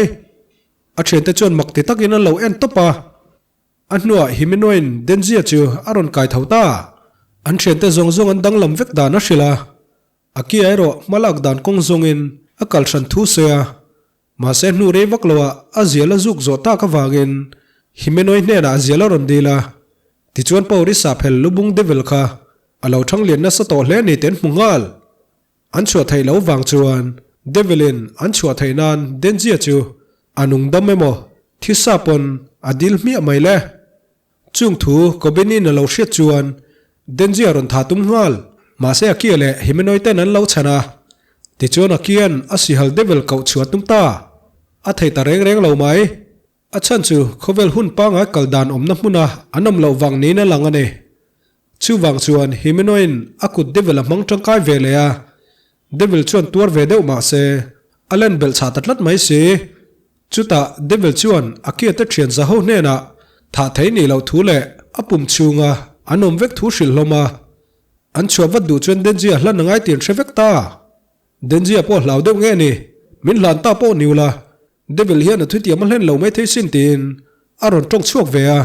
A: A thiante chuan mak ti takin an lo en tawp a. A hnuah Himenoin Denzia chu a rawn kai tho ta. An thiante zawng zawng an danglam vek dan a hrilh a. A kia erawh hma lak dan kawng zawngin a kal hran thu sawi a, mahse hnu rei vak loah a zial a zuk zawh tak avangin Himenoi hnenah a zial a rawn dil a. Tichuan Pauri Saphel lubung devil kha a lo thang lian nasa tawh hle ni ten hmu nghal. An chhuah theih loh vang chuan devil in an chhuah theih nan Denjia chu a nung dam emaw thisa pawn a dil hmiah mai le. Chung thu Kobeni'n a lo hriat chuan Denji a rawn tha tum nghal. Mahse Akia leh Himenoi ten an lo chhan a. Tichuan Akia'n a sihal devil koh chhuah tum ta. A thei ta reng reng lo mai. A chhan chu khawvel hun pangai kal dan awmna hmuna an awm loh vang niin a lang a ni. Chuvang chuan Himenoi'n a kut devil a hmang tangkai ve leh a. Devil chuan tuar ve deuh mah se, a len belh chhah ta tlat mai si. Chutah Devil chuan a kiate thian za ho hnenah thah thei nih loh thu leh a pum chhunga an awm vek thu hrilh hlawm a. An chhuah vat duh chuan Denji-a hlan a ngai tih an hre vek ta. Denji-a pawh hlau deuh nge ni, min hlan ta pawh ni ula, Devil hian a thutiam a hlen lo mai thei sin tiin a rawn tawng chhuak ve a.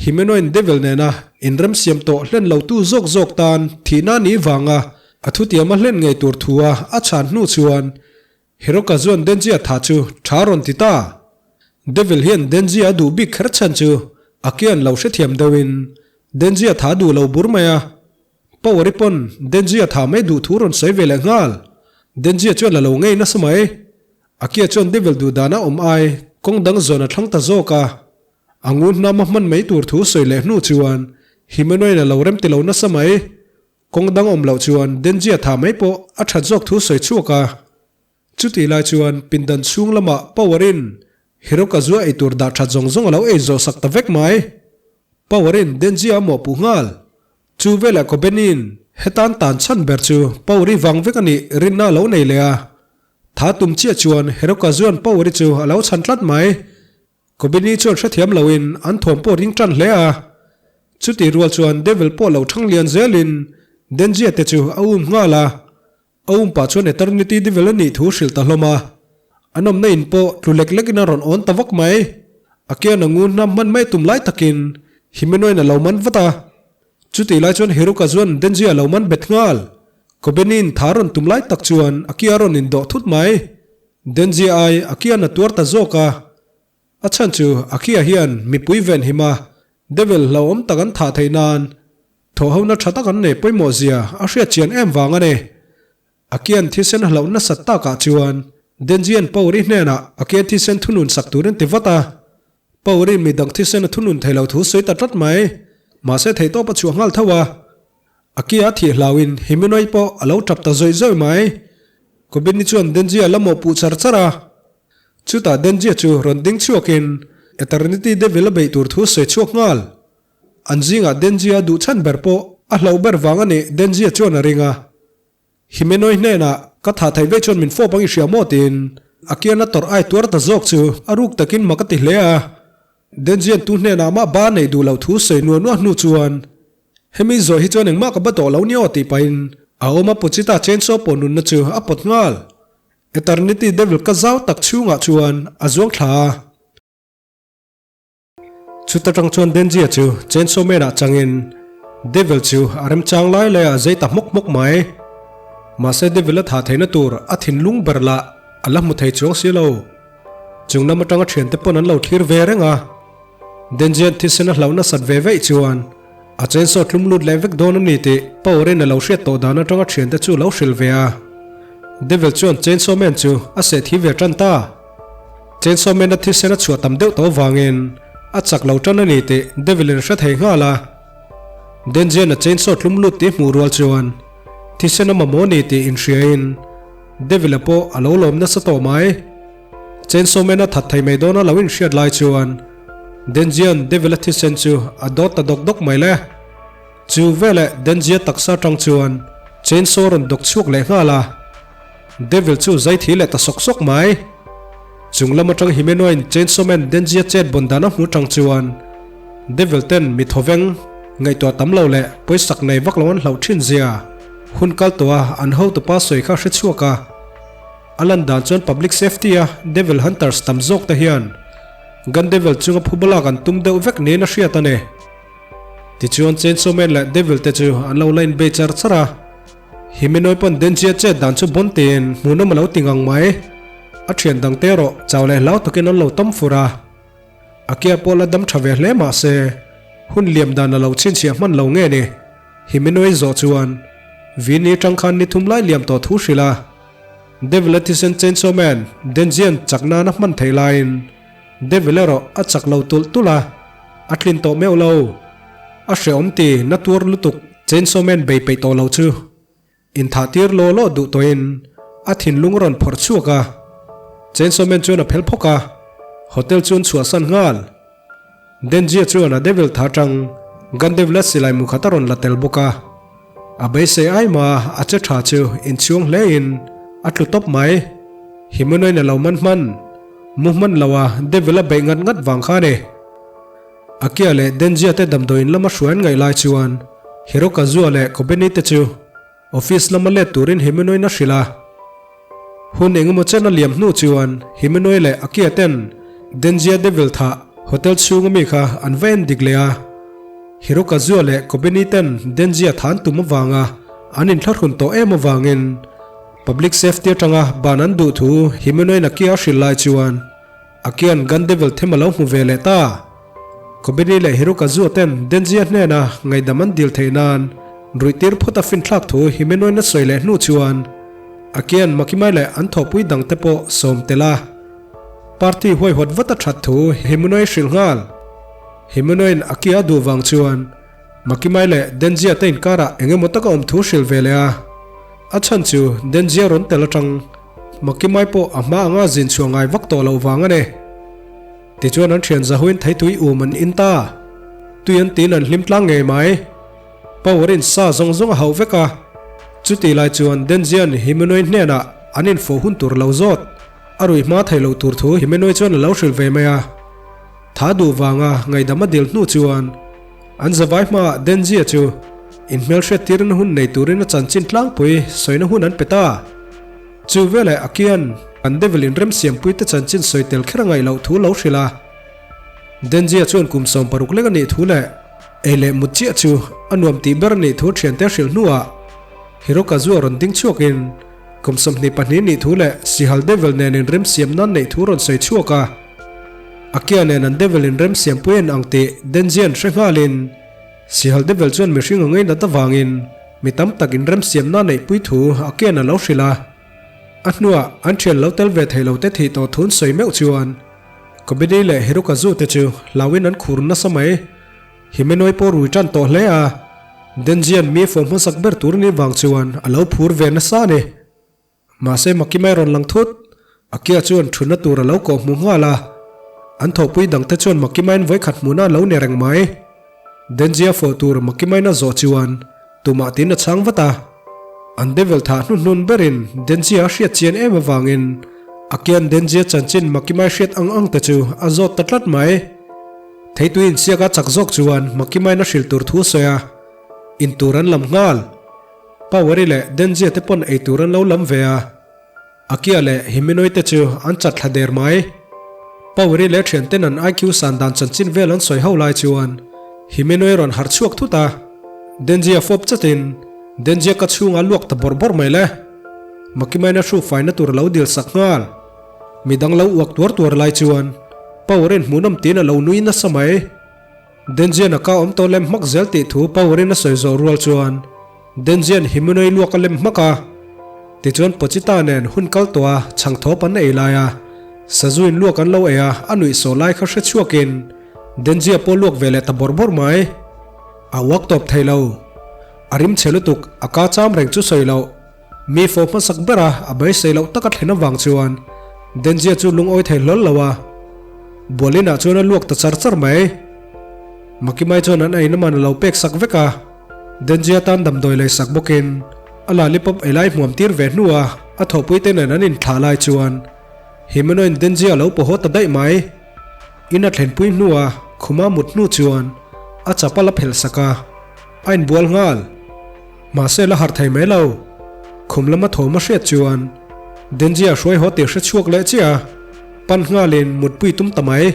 A: Himenoin Devil nena inremsiam tawh hlen lotu zawk zawk tan thihna ni vanga a thutiam a hlen ngei tur thua a chhan hnu chuan Hiroka chuan Denji-a tha chu tha rawn ti ta. Devil hian Denji-a duh bik kher chhan chu a kian lo hrethiam deuhin Denji-a tha duh lo bur mai a. Power-i pawn Denji-a tha mai duh thu rawn sawi ve leh nghal. Denji-a chuan a lo ngei nasa mai. A kia chuan Devil duh dana awm ai kawng dang zawn a thlang ta zawk a. A ngun hnam a hman mai tur thu sawi leh hnu chuan Himenoin a lo rem ti lo nasa mai. Kawng dang awm loh chuan Denji-a tha mai pawh a that zawk thu sawi chhuak a. Chutih lai chuan pindan chhung lamah Power-in Hirokazu a eitur dah that zawng zawng a lo ei zawh sak ta vek mai. Power-in Denji-a a mawhpuh nghal. Chu velah Kobeni'n hetan tan chhan ber chu Power-i vang vek a nih rinna a lo nei leh a. Tha tum chiah chuan Hirokazua'n Power-i chu a lo chhan tlat mai. Kobeni chuan hrethiam loin an thawm pawh ring tan hle a. Chutih rual chuan Devil pawh lo thang lian zelin Denjia te chu a um nghal a. A um pah chuan Eternity Devil a nih thu hrilh ta hlawm a. An awmna in pawh tlu lek lekin a rawn awn ta vak mai. A kian a ngun hnam hman mai tum lai takin Himenoin a lo man vat a. Chutih lai chuan Hiruka chuan Denjia a lo man bet nghal. Kobeni'n tha rawn tum lai tak chuan a kia rawn indawh thut mai. Denjia ai a kian a tuar ta zawk a. A chhan chu Akia hian mipui venhim a, Devil hlauhawm tak an thah theih nan thawhhona tha tak an nei pawimawh zia a hriat chian em vang a ni. Akian thisen hlauh nasat takah chuan Denjian Pauri hnenah Akian thisen thunun sak turin ti vat a. Pauri midang thisen a thunun thei lo thu sawi ta tlat mai. Mahse theihtawp a chhuah nghal tho a. Akia thih hlauhin Himenoi pawh a lo tap ta zawih zawih mai. Kobini chuan Denjia la mawhpuh char char a. Chutah Denjia chu rawn ding chhuakin Eternity Devil a beih tur thu sawi chhuak nghal. An zingah Denjia a duh chhan ber pawh a hlauh ber vang a nih Denjia chuan a ring a. Himenoi hnenah ka thah theih vei chuan min fawp ang i hria maw tiin a kian a tawrh ai tuar ta zawk chu a ruk takin mak a ti hle a. Denjian tu hnenah mah ba neih duh loh thu sawi nuah nuah hnu chuan Hemi zawh hi chuan engmah ka ba tawh lo ni aw tih pahin a awm a Puchita chainsaw pawh nunna chu a pawt nghal. Eternity Devil ka zau tak chhungah chuan a zuang thla a. Chuta tang chuan Denjia chu chainsaw man ah changin Devil chu a remchang lai lai ah zei ta hmawk hmawk mai. Mahse Devil a thah theihna tur a thinlung ber lah a la hmu thei chuang si lo. Chung lam atanga thiante pawn an lo thlir ve reng a. Denzian thisen a hlauh nasat ve veih chuan a chainsaw tlum lut leh vek dawn a ni tih Power-in a lo hriat tawh dan atanga thiante chu lo hrilh ve a. Devil chuan chainsaw man chu a seh thi ve tan ta. Chainsaw man a thisen a chhuah tam deuh tawh vangin a chak lo tan a ni tih Devil-in a hre thei nghal a. Denzian a chainsaw tlum lut tih hmuh rual chuan thisen a mamawh a ni tih inhriain Devil-a pawh a lo lawm nasa tawh mai. Chainsaw Man a that thei mai dawn a lo inhriat lai chuan Denzian Devil-a thisen chu a dawt ta dawk dawk mai le. Chu veleh Denzia taksa atang chuan chainsaw rawn dawk chhuak leh nghal a, Devil chu zai thi leh ta sawk sawk mai. Chung lam atang Himeno-in Chainsaw Man Denzia chet bawn dan a hmu tang chuan Devil ten mi thawveng ngaihtuah tam lo leh pawisak nei vak lo an hlauh thin zia hun kal tawh a an hotupa sawi kha hre chhuak a. A lan dan chuan public safety a devil hunters tam zawk te hian gun devil chunga phubalak an tum deuh vek niin a hriat a ni. Tichuan Chainsaw Man leh Devil te chu an lo la inbei char char a, Himenoy pawn Denjia chet dan chu bawn tiin hmuhnawm a lo ti ngang mai. A thian dang te erawh chau leh hlau takin an lo tam fur a. Akia pawh la dam tha ve hle mah se, hun liam dan a lo chhinchhiah hman lo nge ni? Himenoy zawh chuan Vini tang khan ni thum lai liam tawh thu hrilh a. Devil a thisen Chainsaw Man, Denjian chak nana hman theih laiin Devil erawh a chak lo tulh tulh a, a tlin tawh meuh lo. A hrehawm ti na tuar lutuk Chainsaw Man bei peih tawh lo chu inthah tir law law duh tawhin a thinlung a rawn phawrh chhuak a. Chainsaw Man chuan a phel phawk a, hotel chu an chhuahsan nghal. Denjia chuan a Devil tha tang Gandevla silai mu khat a rawn la tel bawk a. A beisei ai ma a che tha chu inchhuang hlein a tlu tawp mai. Himenoin a lo man hman, mu hman lo a Devil a beih ngat ngat vang kha a ni. Akia leh Denjia te damdawiin lama hruai an ngaih lai chuan Hirokazua leh Kobeni te chu Office lama let turin Himenoin a hrilh a. Hun engemaw chen a liam hnu chuan Himenoy leh Akia ten Denjia Devil thah hotel chhunga mi kha an va en dik leh a. Hirokazua leh Kobeni ten Denjia tha an tum avanga an inthlahrun tawh em avangin Public Safety atanga ban an duh thu Himenoy-in Akia a hrilh lai chuan Akia'n Gun Devil them a lo hmu ve leh ta. Kobeni leh Hirokazua ten Denjia hnena ngaihdam an dil theih nan ruihtir phawt a finthlak thu Himenoy-in a sawi leh hnu chuan Akia'n Makimai leh an thawhpui dangte pawh sawm tel a. Party huaihawt vat a that thu Himenoy hrilh nghal. Himenoy-in Akia a duh vang chuan Makimai leh Denjia te inkarah eng emaw taka awm thu hrilh ve leh a. A chhan chu Denjia rawn tel atang Makimai pawh a hma anga zin chhuah ngai vak tawh loh vang a ni. Tichuan an thian zahuin theitui um an in ta. Tui an tiin an hlim tlang ngei mai. Power in sa zawng zawng a hauh vek a. Chutih lai chuan Denzian Himenoy hnenah an infawh hun tur lo zawt. A ruih hma theih loh tur thu Himenoy chuan a lo hrilh ve mai a. Tha duh vanga ngaihdam a dil hnu chuan an zavai hmaah Denzia chu inhmelhriat tirin hun nei turin a chanchin tlangpui sawina hun an pe ta. Chu veleh Akian an Devil inremsiampui te chanchin sawi tel kher a ngaih loh thu lo hrilh a. Denzia chuan kum 60 lek a nih thu leh ei leh mut chiah chu a nuam tih ber a nih thu thiante hrilh hnuah Hirokazu a rawn ding chhuakin kum 22 nih thu leh Sihal Devil nen inremsiam nan neih thu rawn sawi chhuak a. Akia nen an Devil inremsiampui en ang tih Denzian hre nghalin Sihal Devil chuan mihring a ngainat avangin mi tam tak inremsiam nan neihpui thu Akian a lo hrilh a. A hnuah an thian lo tel ve thei lo te thih tawh thun sawi meuh chuan Kobeni leh Hirokazu te chu hlauin an khur nasa mai. Himenoy pawh rui tan tawh hle a, Denzian mi fawm hmasak ber tur ni vang chuan a lo phur ve nasa a ni. Mahse Makimai rawn lang thut, Akia chuan thutna tur a lo kawh hmu nghal a, an thawhpui dangte chuan Makimaiin vawikhat hmuhna a lo ni reng mai. Denzia fawh tur Makimain a zawh chuan tumah tiin a chhang vat a. An Devil thah hnuhnun berin Denzia a hriat chian em avangin Akia'n Denzia chanchin Makimai hriat ang ang te chu a zawt ta tlat mai. Theitui insiak a chak zawk chuan Makimain a hrilh tur thu a sawi a, in tur an lam nghal. Poweri leh Denzia te pawn ei tur an lo lam ve a. Akia leh Himenoi te chu an chat thla der mai. Poweri leh thianten an IQ san dan chanchin vel an sawi ho lai chuan Himenoi rawn harh chhuak thut a. Denji a fawp chatin Denji a ka chhungah a luak ta bawrh bawrh mai le. Makimaina hruk faina tur a lo dil sak nghal. Midang lo uak tuar tuar lai chuan Power-in hmuhnawm tiin a lo nui nasa mai. Denjian a ka awm tawh lem hmak zel tih thu Power-in a sawi zawh rual chuan Denjian Himunoi luak a lem hmak a. Tichuan Pochita nen hun kal tawh a chhangthawp an ei lai a, Sazuin luak an lo ei a, a nuih sawh lai kha hre chhuakin Denjia pawh luak ve leh ta bawrh bawrh mai. A uak tawp thei lo. A rim chhe lutuk, a ka cham reng chu sawi loh. Mi fo hmasak bera a beisei loh taka thlen avang chuan Denjia chu lungawi thei hlawl lo a, Bualinah chuan a luak ta char char mai. Makimai chuan an eina man a lo pek sak vek a, Denjia tan damdawi lei sak bawkin a lollipop ei lai hmuam tir ve hnua a thawhpuite nen an inthlah lai chuan Himenoin Denjia a lo paw haw ta daih mai. In a thlenpui hnua khuma mut hnu chuan a chapal a phelh sak a, a inbual nghal. Mahse la harh thei mai lo. Khum lama thawm a hriat chuan Denji a hruai haw tih hre chhuak leh chiah a, pan nghalin mutpui tum ta mai.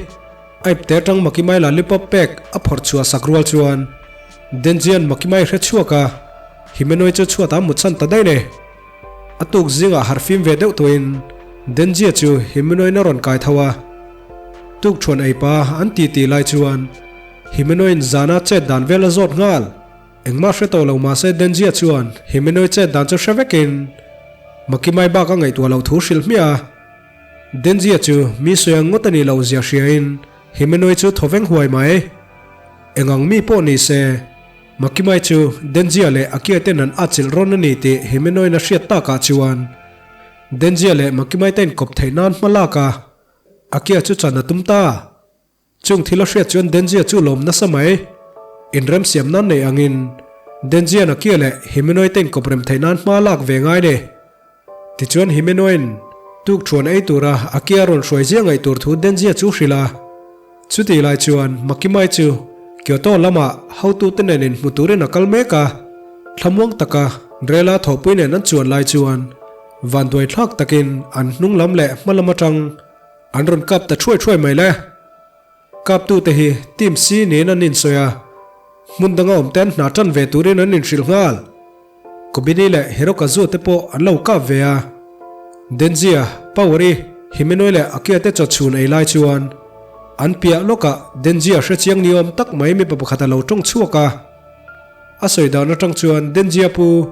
A: A ipte atang Makimai lollipop pek a phawrh chhuah sak rual chuan Denjian Makimai hre chhuak a, Himenoi chu chhuat a mutsan ta daih ni. A tuk zingah harhfim ve deuh tawhin Denjia chu Himenoin a rawn kai tho a. Tuk thuan eipa an ti tih lai chuan Himenoin zana chet dan vel a zawt nghal. Engmah hre tawh lo mahse Denjia chuan Himenoi chet dan chu hre vekin Makimai bak a ngaihtuah loh thu hrilh hmiah a. Denjia chu mi sawi ang ngawt a nih loh zia hriain Himenoi chu thaw veng huai mai. Eng ang mi pawh ni se Makimai chu Denjia leh Akia ten an atchilh rawn a ni tih Himenoin a hriat takah chuan Denjia leh Makimai te inkawp theih nan hma lak a Akia chu chan a tum ta. Chung thil a hriat chuan Denjia chu lawm nasa mai. Inremsiam nan nei angin Denjian a kia leh Himenoi te inkawp rem theih nan hma lak ve ngai ni. Tichuan Himenoi'n tuk thuan ei tura a kia rawn hruai zia ngaih tur thu Denjia chu hrilh a. Chutih lai chuan Makimai chu Kyoto lamah hotute nen inhmu turin a kal mek a. Thlamuang taka Rela thawhpui nen an chuan lai chuan vanduai thlak takin an hnung lam leh hma lam atang An rawn kap ta thuai thuai mai le. Kaptute hi team C niin an insawi a, hmun danga awm te an hna tan ve turin an inhrilh nghal. Kobini leh Hirokazu te pawh an lo kap ve a. Denjia, Power-i, Himenoi leh Akia te chaw chhun ei lai chuan an piah lawkah Denjia hre chiang ni awm tak mai mipa pakhat a lo tawng chhuak a. A sawi dan atang chuan Denjia pu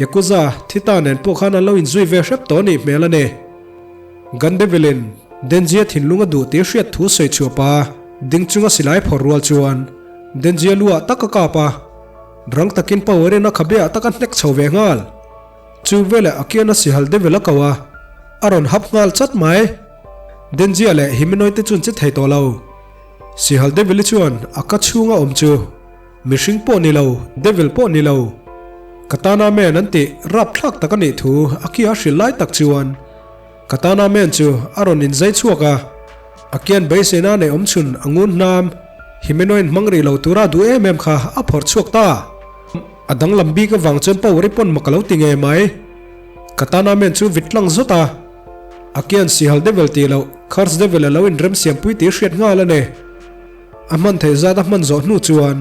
A: Yakuza thi ta nen pawh khan an lo inzui ve hrep tawh anih hmel a ni. Gandevilin Denjia thinlung a duh tih hriat thu sawi chhuah pa ding chunga silai phawrh rual chuan Denjia lu ah tak a kap a, rang takin power in a khabe ah tak a hnek chho ve nghal. Chu veleh a kian a sihal devil a ko a, a rawn hap nghal chat mai. Denjia leh Himenoi te chuan che thei tawh lo. Sihal devil-i chuan a ka chhunga awm chu. Mihring pawh ni lo, devil pawh ni lo. Katana Man an tih rapthlak tak a nih thu a kia hrilh lai tak chuan Katana Man chu a rawn inzai chhuak a, a kian beiseina neih awm chhun a ngun hnam Himenoin hmang rih lo tura duh em em kha a phawrh chhuak ta. A danglam bik avang chuan power i pawn mak a lo ti ngei mai. Katana Man chu vit tlang zawt a, a kian sihal devil tih loh Curse Devil a lo inremsiampui tih hriat nghal a ni. A hman theih zat a hman zawh hnu chuan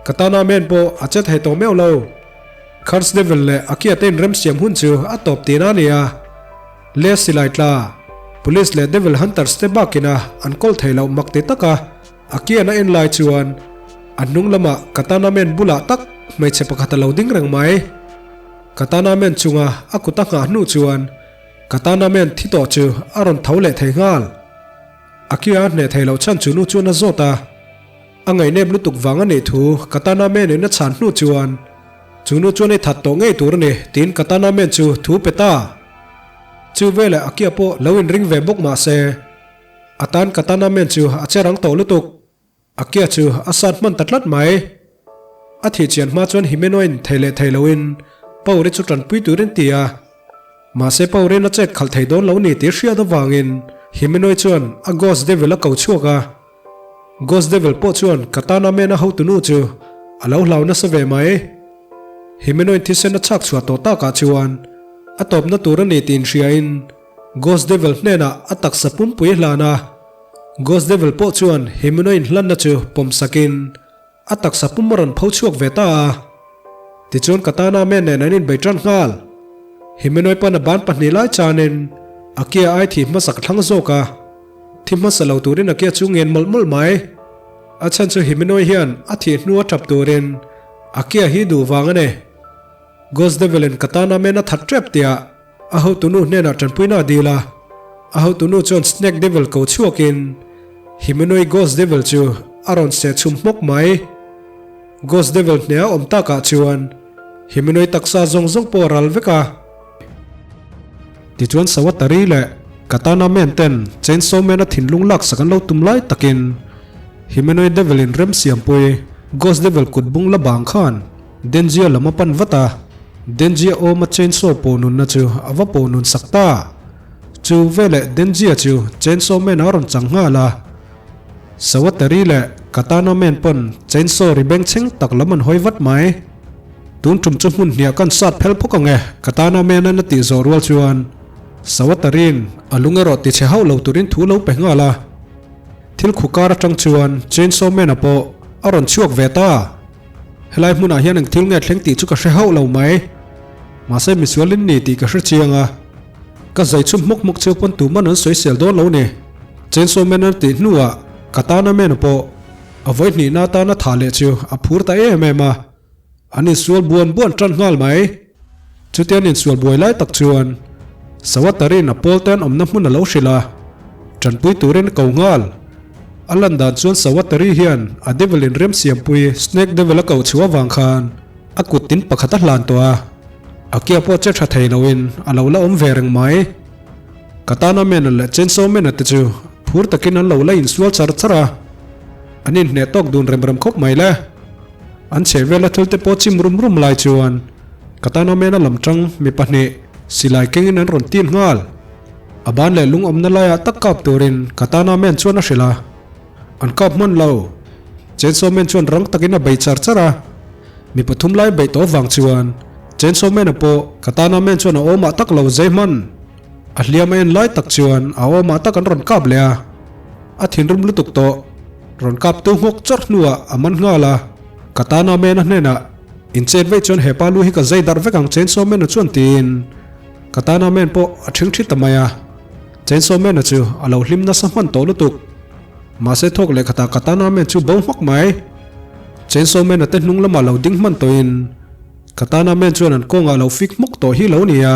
A: Katana Man pawh a che thei tawh meuh lo. Curse Devil leh Akia te inremsiam hun chu a tawp tihna a ni a. Le silai tla, Police leh Devil Hunters te bakina an kawl thei loh mak ti taka Akia'n a en lai chuan a hnung lamah Katana Man bulah tak hmeichhe pakhat a lo ding reng mai. Katana Man chunga a kut a nghah hnu chuan Katana Man thi tawh chu a rawn tho leh thei nghal. A kia a hneh thei loh chhan chu nu chuan a zawt a, a ngaihnep lutuk vang a nih thu Katana Man in a chhan hnu chuan chu nu chuan i that tawh ngei tur a ni tiin Katana Man chu thu pe ta. Chu veleh a kia pawh lo inring ve bawk mah se a tan Katana Man chu a che rang tawh lutuk. A kia chu a sat hman ta tlat mai. A thih chian hma chuan Himenoin thei leh thei loin Pauri chu tanpui turin ti a. Mahse Paurin a chet khalh thei dawn lo ni tih hriat avangin Himenoi chuan a Ghost Devil a ko chhuak a. Ghost Devil pawh chuan Katana Man a hotunu chu a lo hlau nasa ve mai. Himenoin thisen a chhak chhuah tawh takah chuan a tawpna tur a ni tih inhriain Ghost Devil hnenah a taksa pumpui a hlan a. Ghost Devil pawh chuan Himenoin hlanna chu pawm sakin a taksa pum a rawn pho chhuak ve ta a. Tichuan Katana men nen an inbei tan nghal. Himenoi pawn a ban pahnih lai chanin Akia ai thi hmasa ka thlang zawk a, thi hmasa lo turin Akia chu ngen mawlh mawlh mai. A chhan chu Himenoi hian a thih hnu a tap turin Akia hi duh vang a ni. Ghost Devil in Katana men a that tep tiah A hotunu hnenah tanpuina a dil a, a hotunu chuan Snake Devil ko chhuakin Himenoi Ghost Devil chu a rawn seh chhum hmawk mai. Ghost Devil hneha awm takah chuan Himenoi taksa zawng zawng pawh a ral vek a. Tichuan Sawatari leh Katana Men ten Chainsaw Man a thinlung laksak an lo tum lai takin Himenoi Devil in remsiampui Ghost Devil kut bung la bang khan Denjia lam a pan vat a, Denjia awma chainsaw pawh nunna chu a va pawh nun sak ta. Chu veleh Denjia chu chainsaw man a rawn chang nghal a. Sawatari leh Katana man pawn chainsaw ri bengchheng tak lam an hawi vat mai. Tun tum chu hmun hniah kan sat phel phawk ang e, Katana man an a tih zawh rual chuan Sawatari'n a lung erawh tichhe hauh lo turin thu lo pe nghal a. Thil khu kar atang chuan chainsaw man a pawh a rawn chhuak ve ta. Helai hmunah hian eng thil nge thleng tih chu ka hre hauh lo mai. Mahse misual in ni tih ka hre chiang a. Ka zai chhum hmawk hmawk cheu pawn tuman an sawisel dawn lo ni. Chainsaw Man an tih hnuah Katana Man pawh a vawi hnihna atana thah leh chu a phur ta em em a. An insual buan buan tan nghal mai. Chutia an insual buai lai tak chuan Sawatarin a pawl te an awmna hmun a lo hrilh a, tanpui turin a ko nghal. A lan dan chuan Sawatari hian a devil in remsiampui Snake Devil a koh chhuah avang khan a kut tin pakhat a hlan tawh a, a kia pawh che tha thei loin a lo la awm ve reng mai. Katana Man-a leh Chainsaw Man-a te chu phur takin an lo la insual char char a, an inhneh tawk dun rem rem khawp mai le. An chheh vela thil te pawh chim rum rum lai chuan Katana Man-a lam tang mi pahnih silai kengin an rawn tin nghal. A ban leh lung awmna laiah tak kap turin Katana Man chuan a hrilh a. An kap hman lo. Chainsaw Man chuan rang takin a bei char char a. Mi pathum lai beih tawh vang chuan Chainsaw Man-a pawh Katana Man chuan a awmah tak lo zai hman. A hliam a en lai tak chuan a awmah tak an rawn kap leh a. A thinrim lutuk tawh. Rawn kap tu nghawk chawrh hnuah a man nghal a. Katana Man-a hnenah Inchet veih chuan hepa lu hi ka zai darh vek ang Chainsaw Man-a chuan tiin Katana Man pawh a ṭhing ṭhi ta mai a. Chainsaw Man-a chu a lo hlim nasa hman tawh lutuk. Mahse thawk leh khatah Katana Man chu bo hmak mai. Chainsaw Man-a te hnung lamah lo ding hman tawhin Katana Man chuan an kawngah lo fik hmawk tawh hi lo ni a.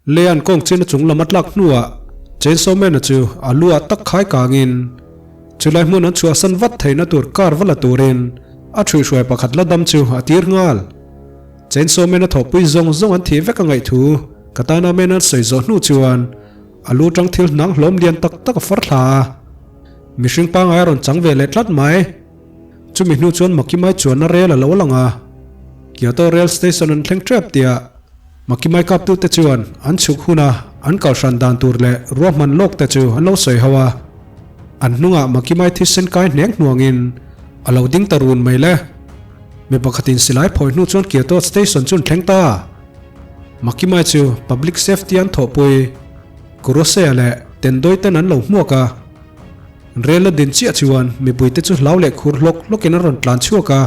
A: Lean kawng chin a chung lam a tlak hnuah Chainsaw Man-a chu a lu ah tak khai kangin chulai hmun an chhuahsan vat theihna tur car va la turin a ṭhuihhruai pakhat la dam chu a tir nghal. Chainsaw Man-a thawhpui zawng zawng an thih vek a ngaih thu Katana Man an sawi zawh hnu chuan a lu ṭang thil hnang hlawm lian tak tak a far thla a, mihring pangai a rawn chang ve leh tlat mai. Chumi hnu chuan Makimai chuanna rel a lo lang a, Kyoto Rail Station an thleng ṭep tiah Makimai kaptute chuan an chhuk huna an kalhran dan tur leh ruahman lawk te chu an lo sawi ho a. An hnungah Makimai thisen kai hneng hnuangin a lo ding ta run mai le. Mi pakhatin silai phawi hnu chuan Kyoto Station chu an thleng ta. Makimai chu Public Safety an thawhpui Kurosea leh Tendoi ten an lo hmuak a. Rel a din chiah chuan mipuite chu hlau leh khur hlawk hlawkin an rawn tlan chhuak a,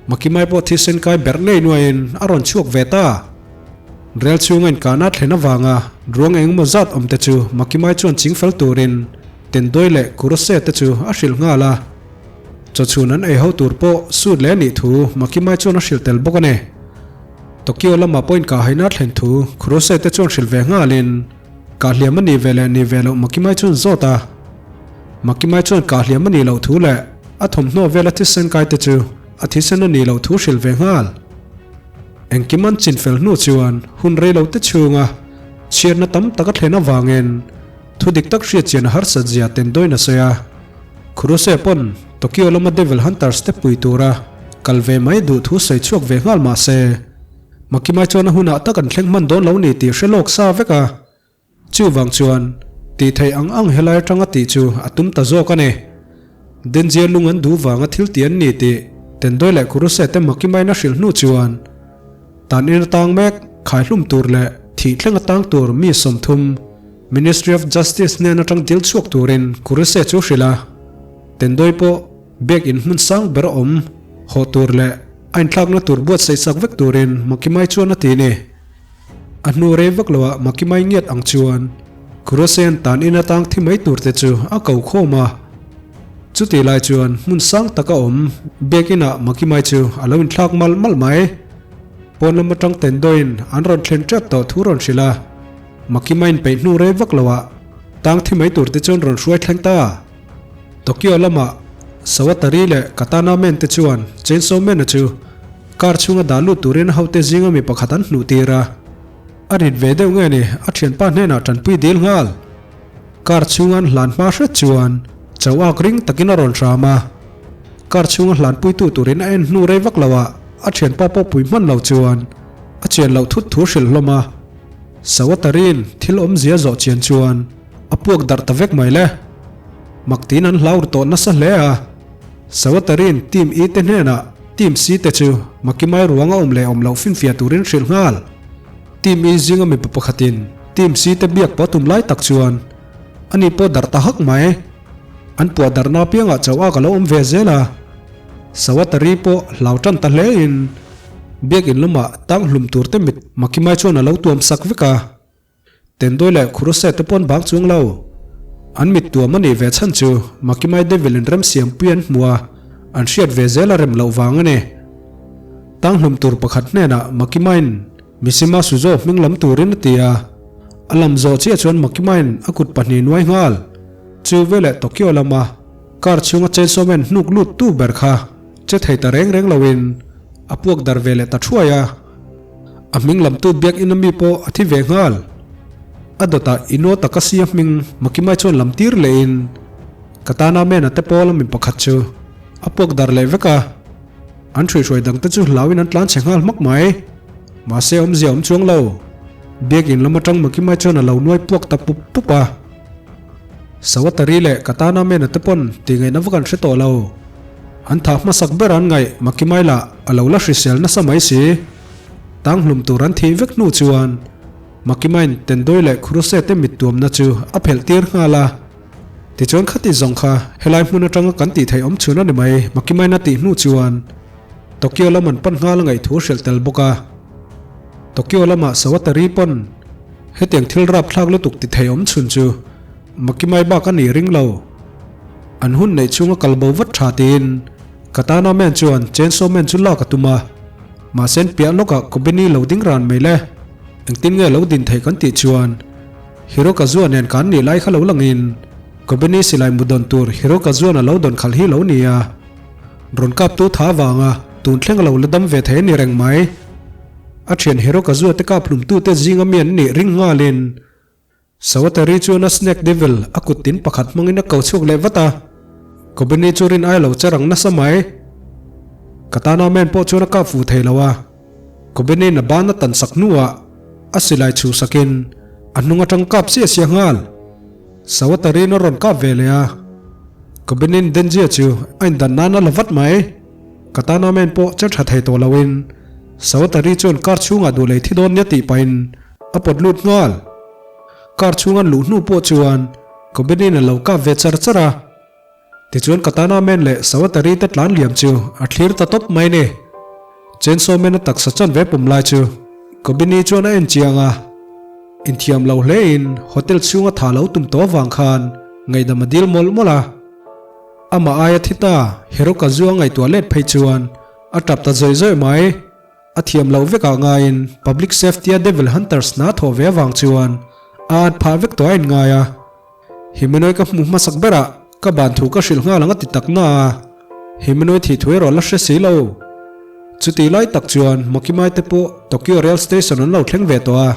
A: Makimai pawh thisen kai berh ngei nuaiin a rawn chhuak ve ta. Rel chhunga inkahna a thlen avanga ruang engemaw zat awmte chu Makimai chuan ching fel turin Tendoi leh Kurose te chu a hrilh nghal a. Chawchhun an ei ho tur pawh sut leh a nih thu Makimai chuan a hrilh tel bawk a ni. Tokyo lamah pawh inkahhaina a thlen thu Kurose te chuan hrilh ve nghalin, Kah hliam a nih ve leh nih ve loh Makimai chuan zawt a. Makimai chuan kah hliam a nih loh thu leh a thawmhnaw vela thisen kai te chu a thisen a nih loh thu hrilh ve nghal. Engkim an chin fel hnu chuan hun rei lo te chhunga chhiatna tam tak a thlen avangin thu dik tak hriat chian a harsat zia Tendoin a sawi a. Kurose pawn Tokyo lama Devil Hunters te pui tura kal ve mai duh thu sawi chhuak ve nghal mah se, Makimai chuan a hunah tak an thleng hman dawn lo ni tih hre lawk sa vek a. Chuvang chuan tih theih ang ang helai atanga tih chu a tum ta zawk a ni. Denjia lung an duh vanga thil ti an ni tih Tendoi leh Kuruse te Makimaiin a hrilh hnu chuan tan in atang mek khaihlum tur leh thih thleng atang tur mi 30 Ministry of Justice hnen atang dil chhuak turin Kuruse chu hrilh a. Tendoi pawh biak in hmun sang ber a awm haw tur leh. A inthlakna tur buatsaih sak vek turin Makimai chuan a ti ni. A hnu rei vak loah Makimai ngiat ang chuan Kurosean tan in atang thi mai tur te chu a ko khawm a. Chutih lai chuan hmun sang taka awm biak inah Makimai chu a lo inthlak malh malh mai. Pawn lam atang Tendoin an rawn thlen tep tawh thu rawn hrilh a. Makimaiin peih hnu rei vak loah tang thi mai tur te chuan rawn hruai thleng ta. Tokyo lama Sawatari leh Katana Men te chuan Chainsaw Man-a chu car chhunga dah lut turin a hote zinga mi pakhat an hnuh tir a. A rit ve deuh nge ni a thianpa hnenah tanpui dil nghal. Car chhunga an hlan hma hret chuan chau ak ring takin a rawn hram a. Car chhunga hlanpuitu turin a en hnu rei vak loah a thianpa pawh pui hman lo chuan a chian loh thut thu hrilh hlawm a. Sawatari'n thil awmzia zawh chian chuan a puak darh ta vek mai le. Mak tiin an hlaur tawh nasa hle a, Sawatarin Team E te hnenah Team C te chu Makimai ruang a awm leh awm loh finfiah turin hrilh nghal. Team E zinga mipa pakhatin Team C te biak pawh tum lai tak chuan ani pawh darh ta hak mai. An puah darhna apiangah chauh a ka lo awm ve zel a, Sawatari pawh hlau tan ta hle in biakin lamah tang hlum tur te mit Makimai chuan a lo tuam sak vek a. Tendawi leh Khuruse te pawn bang chuang lo. An mit tuam a nih ve chhan chu Makimai Devil in remsiampui an hmu a, an hriat ve zel a rem loh vang a ni. Tanghlum tur pakhat hnenah Makimai'n Mishima Suzo hming lam turin a ti a, a lam zawh chiah chuan Makimai'n a kut pahnih nuai nghal. Chu veleh Tokyo lama car chhunga chainsaw man hnuk lut tu ber kha che thei ta reng reng loin a puak dar ve leh ta thuai a. A hming lamtu biakinn ami pawh a thi ve nghal. A dawtah Ino Takashi a hming Makimai chuan lam tir lehin Katana Man-a te pawl ami pakhat chu a puak dar leh vek a. An hruihruai dangte chu hlauin an tlan chhe nghal hmak mai. Mahse awmzia awm chuang lo. Biakinn lam atang Makimai chuan a lo nuai puak ta pup pup a. Sawatari leh Katana Man-a te pawn tih ngaihna vak an hre tawh lo. An thah hmasak ber an ngaih Makimai lah a lo la hrisel nasa mai si. Tang hlum tur an thih vek hnu chuan Makimain Tendawi leh Khuruse te mit tuamna chu a phelh tir nghal a. Tichuan khati zawng kha helai hmun atanga kan tih theih awm chhun a ni mai Makimain a tih hnu chuan Tokyo lam an pan nghal a ngaih thu hrilh tel bawk a. Tokyo lamah Sawatari pawn hetiang thil rapthlak lutuk ti theih awm chhun chu Makimai bak a nih ring lo. An hun neih chhunga kal bo vat tha tiin Katana Man chuan Chainsaw Man chu lak a tum a. Mahse an piah lawkah Kobeni lo ding ran mai le. Engtin nge lo din theih kan tih chuan Hirokazu-a nen kan nih lai kha lo langin Kobeni silai mu dawn tur Hirokazu-a'n a lo dawn khalh hi lo ni a. Rawn kaptu tha avanga tun thleng a lo la dam ve thei a ni reng mai. A thian Hirokazu-a te kap hlumtute zinga mi an nih ring nghalin Sawatari chuan a Snake Devil a kut tin pakhat hmangin a ko chhuak leh vat a, Kobeni chu rin ai lo che rang nasa mai. Katana Man pawh chuan a kap fu thei lo a, Kobeni'n a ban a tan sak hnuah a silai chhu sakin a hnung atang kap siah siah nghal. Sawatari'n a rawn kap ve leh a, Kobeni'n Denjia chu a indan nan a la vat mai. Katana Man pawh che tha thei tawh loin Sawatari chuan car chhungah duh lei thi dawn nia tih pahin a pawt lut nghal. Car chhung an luh hnu pawh chuan Kobeni'n a lo kap ve char char a. Tichuan Katana Man leh Sawatari te tlan liam chu a thlir ta tawp mai ni. Chainsaw Man a taksa chan ve pum lai chu Kobeni chuan a en chiang a. Inthiam lo hlein hotel chhunga tha lo tum tawh avang khan ngaihdam a dil mawlh mawlh a. Amah aia thi ta Hirokazu a ngaihtuah let phei chuan a tap ta zawih zawih mai. A thiam loh vekah ngaiin Public Safety-a Devil Hunters hna thawh ve avang chuan a at phah vek tawh a inngai a. Himenoy ka hmuh hmasak berah ka ban thu ka hrilh nghal ang a ti tak na a, Himenoy thih thu erawh la hre si lo. Chutih lai tak chuan Makimai te pawh Tokyo Rail Station an lo thleng ve tawh a,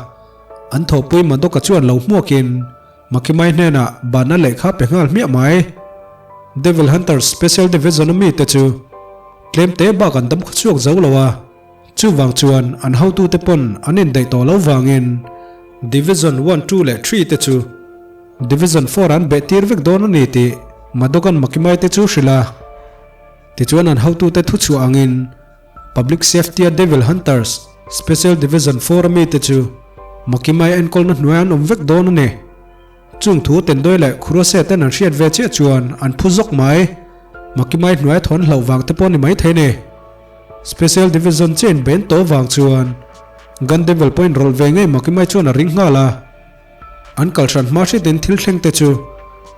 A: an thawhpui Madoka chuan lo hmuakin Makimai hnenah banna lehkha pe nghal hmiah mai. Devil Hunters Special Division a mite chu tlem te bak an dam khaw chhuak zo lo a, chuvang chuan an hotute pawn an indaih tawh lo vangin Division one, two leh three te chu Division four an beh tir vek dawn a ni tih Madokan Makimai te chu hrilh a. Tichuan an hotute thuchhuah angin Public Safety-a Devil Hunters Special Division four a mite chu Makimai enkawlna hnuai an awm vek dawn a ni. Chung thu Tendawi leh Khurose ten an hriat ve chiah chuan an phu zawk mai. Makimai hnuai thawn hlauh vang te pawh ni mai thei ni. Special Division chain ben tawh vang chuan Gun Devil pawh inrawlh ve ngei Makimai chuan a ring nghal a. An kal hran hma hriatin thil thleng te chu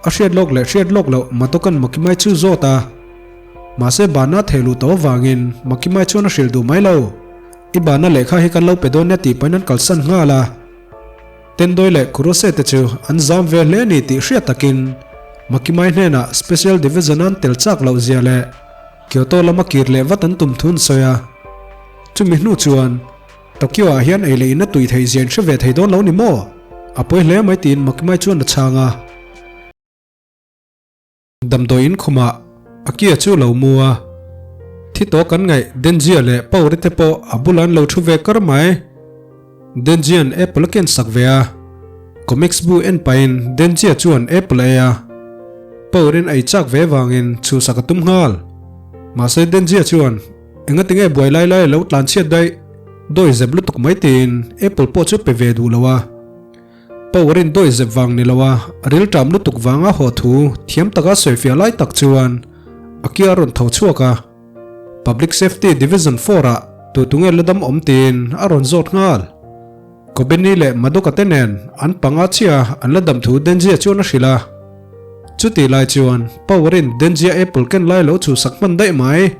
A: a hriat lawk leh hriat lawk loh Matokan Makimai chu zawt a. Mahse bana theh luh tawh avangin Makimai chuan a hrilh duh mai lo. I bana lehkha hi kan lo pe dawn nia tih pahin an kalsan nghal a. Tendoi leh Kurose te chu an zam ve hle a ni tih hriat takin Makimai hnenah Special Division an tel chak loh zia leh Kyoto lama kir leh vat an tum thu an sawi a. Chumi hnu chuan Tokyo ah hian ei leh in a tui theih zia in hre ve thei dawn lo ni maw? A pawi hle mai tiin Makimai chuan a chhang a. Damdawi in khumah Akia chu lo mu a, thi tawh kan ngaih Denjia leh Pauri te pawh a bulah an lo thu ve kar mai. Denjia'n apple a ken sak ve a, comics bu en pahin Denjia chuan apple a ei a, Paurin a ei chak ve vangin chhuhsak a tum nghal. Mahse Denjia chuan engatinge buai lai lai a lo tlan chhiat daih, dawi zep lutuk mai tiin apple pawh chu pe ve duh lo a. Power in dawi zep vang ni lo a, ril ṭam lutuk vanga haw thu thiam taka sawifiah lai tak chuan a kia a rawn tho chhuak a. Public Safety Division Four-ah tu tunge la dam awm tiin a rawn zawt nghal. Kobeni leh Madoka te nen an panga chiah an la dam thu Denjia chuan a hrilh a. Chutih lai chuan Power in Denjia Apple ken lai lo chhuhsak hman daih mai.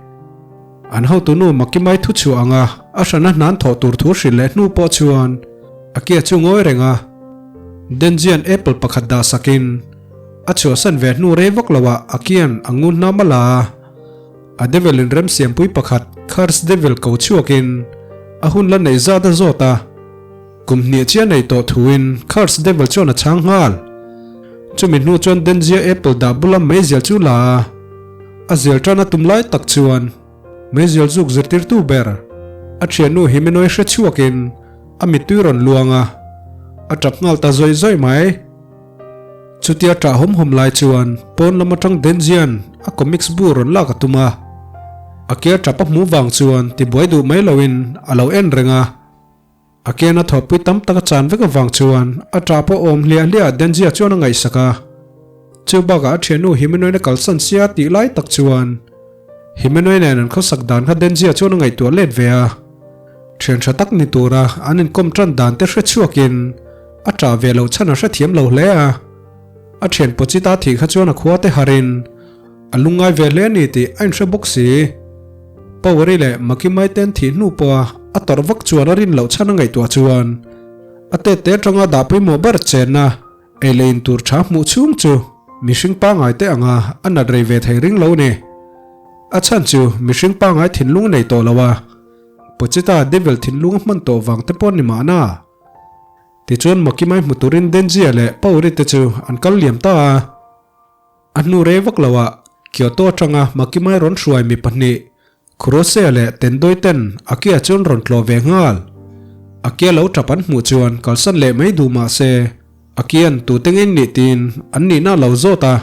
A: An hotunu Makimai thu chhuah anga a hrana hnan thawh tur thu hrilh leh hnu pawh chuan a kia chu ngawi reng a. Denjian apple pakhat dah sakin a chhuahsan ve hnu rei vak loah a kian a ngun hnam a la a. A devil in remsiampui pakhat Curse Devil ko chhuakin a hun la neih zat a zawt a. Kum hnih chiah nei tawh thuin Curse Devil chuan a chhang nghal. Chumi hnu chuan Denzia apple dah bula meizial chu la a, a zial tan a tum lai tak chuan meizial zuk zirtirtu ber a thiannu Himenoe hre chhuakin a mittui rawn luang a, a tap nghal ta zawih zawih mai. Chutia tah hawm hawm lai chuan pawn lam atang Denzian a comics bu rawn lak a tum a, a ke a tap a hmuh vang chuan tibuai duh mai loin a lo en reng a. A kena thawhpui tam tak a chan vek avang chuan a ṭah pawh awm hliah hliah Denjia chuan a ngaihsak a. Chu bakah a ṭhiannu Himenoin a kalsan sia tih lai tak chuan Himenoin nen an khawsak dan kha Denjia chuan a ngaihtuah let ve a. Ṭhian ṭha tak ni tura an inkawm ṭan dan te hre chhuakin a ṭah ve loh chhan a hrethiam lo hle a. A ṭhian Pochita thih kha chuan a khua te harin a lungngai ve hle a ni tih a inhre bawk si. Poweri leh Makimai ten thih hnu pawha a tawrh vak chuan a rin loh chhan a ngaihtuah chuan a tet te atanga dah pawimawh ber chenna ei leh in tur tha hmuh chhung chu mihring pangngai te anga a nat rei ve thei ring lo ni. A chhan chu mihring pangngai thinlung a nei tawh lo a, Pochita Devil thinlung a hman tawh vang te pawh ni mahna. Tichuan Makimai hmu turin Denjia leh Poweri te chu an kal liam ta a. A hnu rei vak loah Kyoto atanga Makimai rawn hruai mi pahnih, Kurosea leh Tendoi ten Akia chuan rawn tlawh ve nghal. Akia lo tap an hmuh chuan kalsan leh mai duh mah se, Akia'n tute ngei nih tiin an nihna a lo zawt a.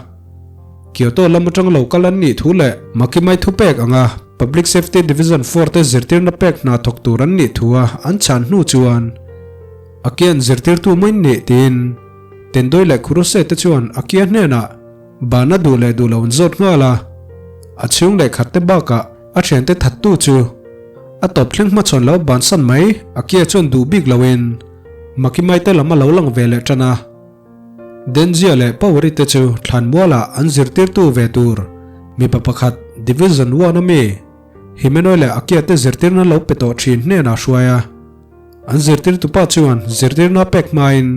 A: Kyoto lam atang lo kal an nih thu leh Makimai thupek anga Public Safety Division Four te zirtirna pek hna thawk tur an nih thu a an chhan hnu chuan Akia'n zirtirtu mai nih tiin Tendoi leh Kurose te chuan Akia hnenah Bana duh leh duh lo an zawt nghal a, a chhung leh khat te bakah a thiante thattu chu a tawp thleng hmachhawn lo bansan mai. Akia chuan duh bik loin Makimai te lam a lo lang ve leh tan a, Denzia leh Poweri te chu thlanmualah an zirtirtu ve tur mipa pakhat Division One a mi Himenoi leh Akia te zirtirna lo pe tawh thin hnenah hruai a. An zirtirtupa chuan zirtirna pek hmain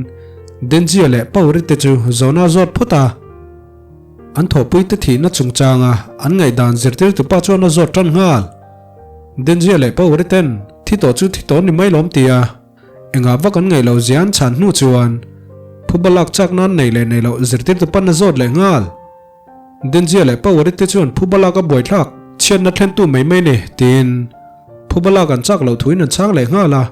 A: Denzia leh Pauri te chu zawhna zawt phawt a. An thawhpuite thihna chungchanga an ngaihdan zirtirtupa chuan a zawt tan nghal. Denzia leh Pauri ten thi tawh chu thi tawh ni mai lawm tia engah vak an ngaih loh zia an chhan hnu chuan phuba lak chak nan nei leh nei loh zirtirtupan a zawt leh nghal. Denzia leh Poweri te chuan phuba lak a buaithlak chhiatna thlentu mai mai ni tiin phuba lak an chak loh thuin an chhang leh nghal a.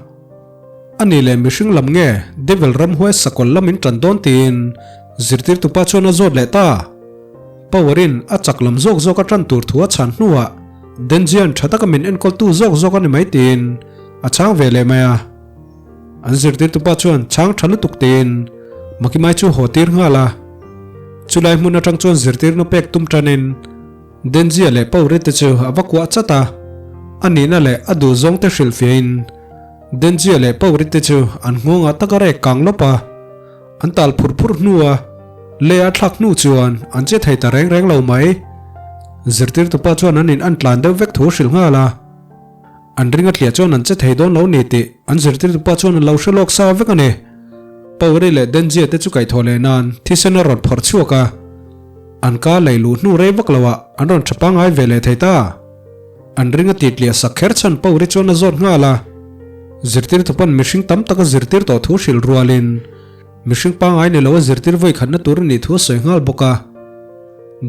A: A nih leh mihring lam nge Devil ramhuai sakawlh lam in tan dawn tiin zirtirtupa chuan a zawt leh ta. Powerin a chak lam zawk zawk a tan tur thu a chhan hnuah Denzia'n tha taka min enkawltu zawk zawk a ni mai tiin a chhang ve leh mai a. An zirtirtupa chuan chhang tha lutuk tiin Makimai chu haw tir nghal a. Chulai hmun atang chuan zirtirna pek tum tanin Denzia leh Pauri te chu a va kuah chat a. A nihna leh a duh zawng te hrilhfiahin Denjia leh Pauri te chu an nghawngah tak a rek kang lawp a. An tal phur phur hnua lei a thlak hnu chuan an che thei ta reng reng lo mai. Zirtirtupa chuan an in an tlan deuh vek thu hrilh nghal a. An ring a tliah chuan an che thei dawn lo ni tih an zirtirtupa chuan a lo hre lawk sa vek a ni. Pauri leh Denjia te chu kaihthawh leh nan thisen a rawn phawrh chhuak a. An ka lei luh hnu rei vak loah an rawn tha pangngai ve leh thei ta. An ring a titliah sak kher chhan Pauri chuan a zawt nghal a. Zirtirtupa'n mihring tam tak a zirtir tawh thu hrilh rualin mihring pangngai ni lo a zirtir vawi khatna tur a nih thu a sawi nghal bawk a.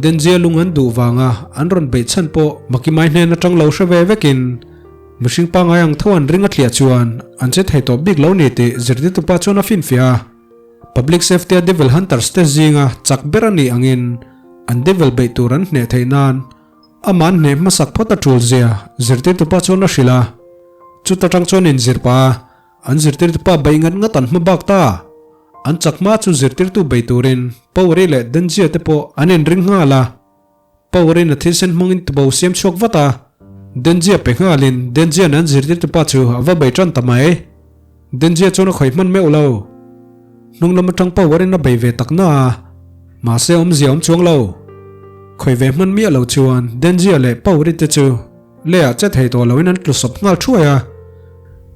A: Denjia lung an duh vanga an rawn beih chhan pawh Makimai hnen atang lo hre ve vekin mihring pangngai ang tho an ring a tliah chuan an che thei tawh bik lo ni tih zirtirtupa chuan a finfiah a. Public Safety-a Devil Hunters te zinga chak ber a nih angin an devil beih tur an hneh theih nan amah an hneh hmasak phawt a tul zia zirtirtupa chuan a hrilh a. Chuta tang chuan inzir pah a, an zirtirtupa beih ngat ngat an hma bak ta. An chak hma chu zirtirtu bei turin Poweri leh Denjia te pawh an inring nghal a. Power-in a thilsen hmangin tubo siam chhuak vat a, Denjia pe nghalin Denjia'n an zirtirtupa chu a va bei tan ta mai. Denjia chuan a khawih hman meuh lo. Hnung lam atang Power-in a bei ve tak na a, mahse awmzia awm chuang lo. Khawih ve hman miah lo chuan Denjia leh Power-i te chu leiah che thei tawh loin an tlu sawp nghal thuai a.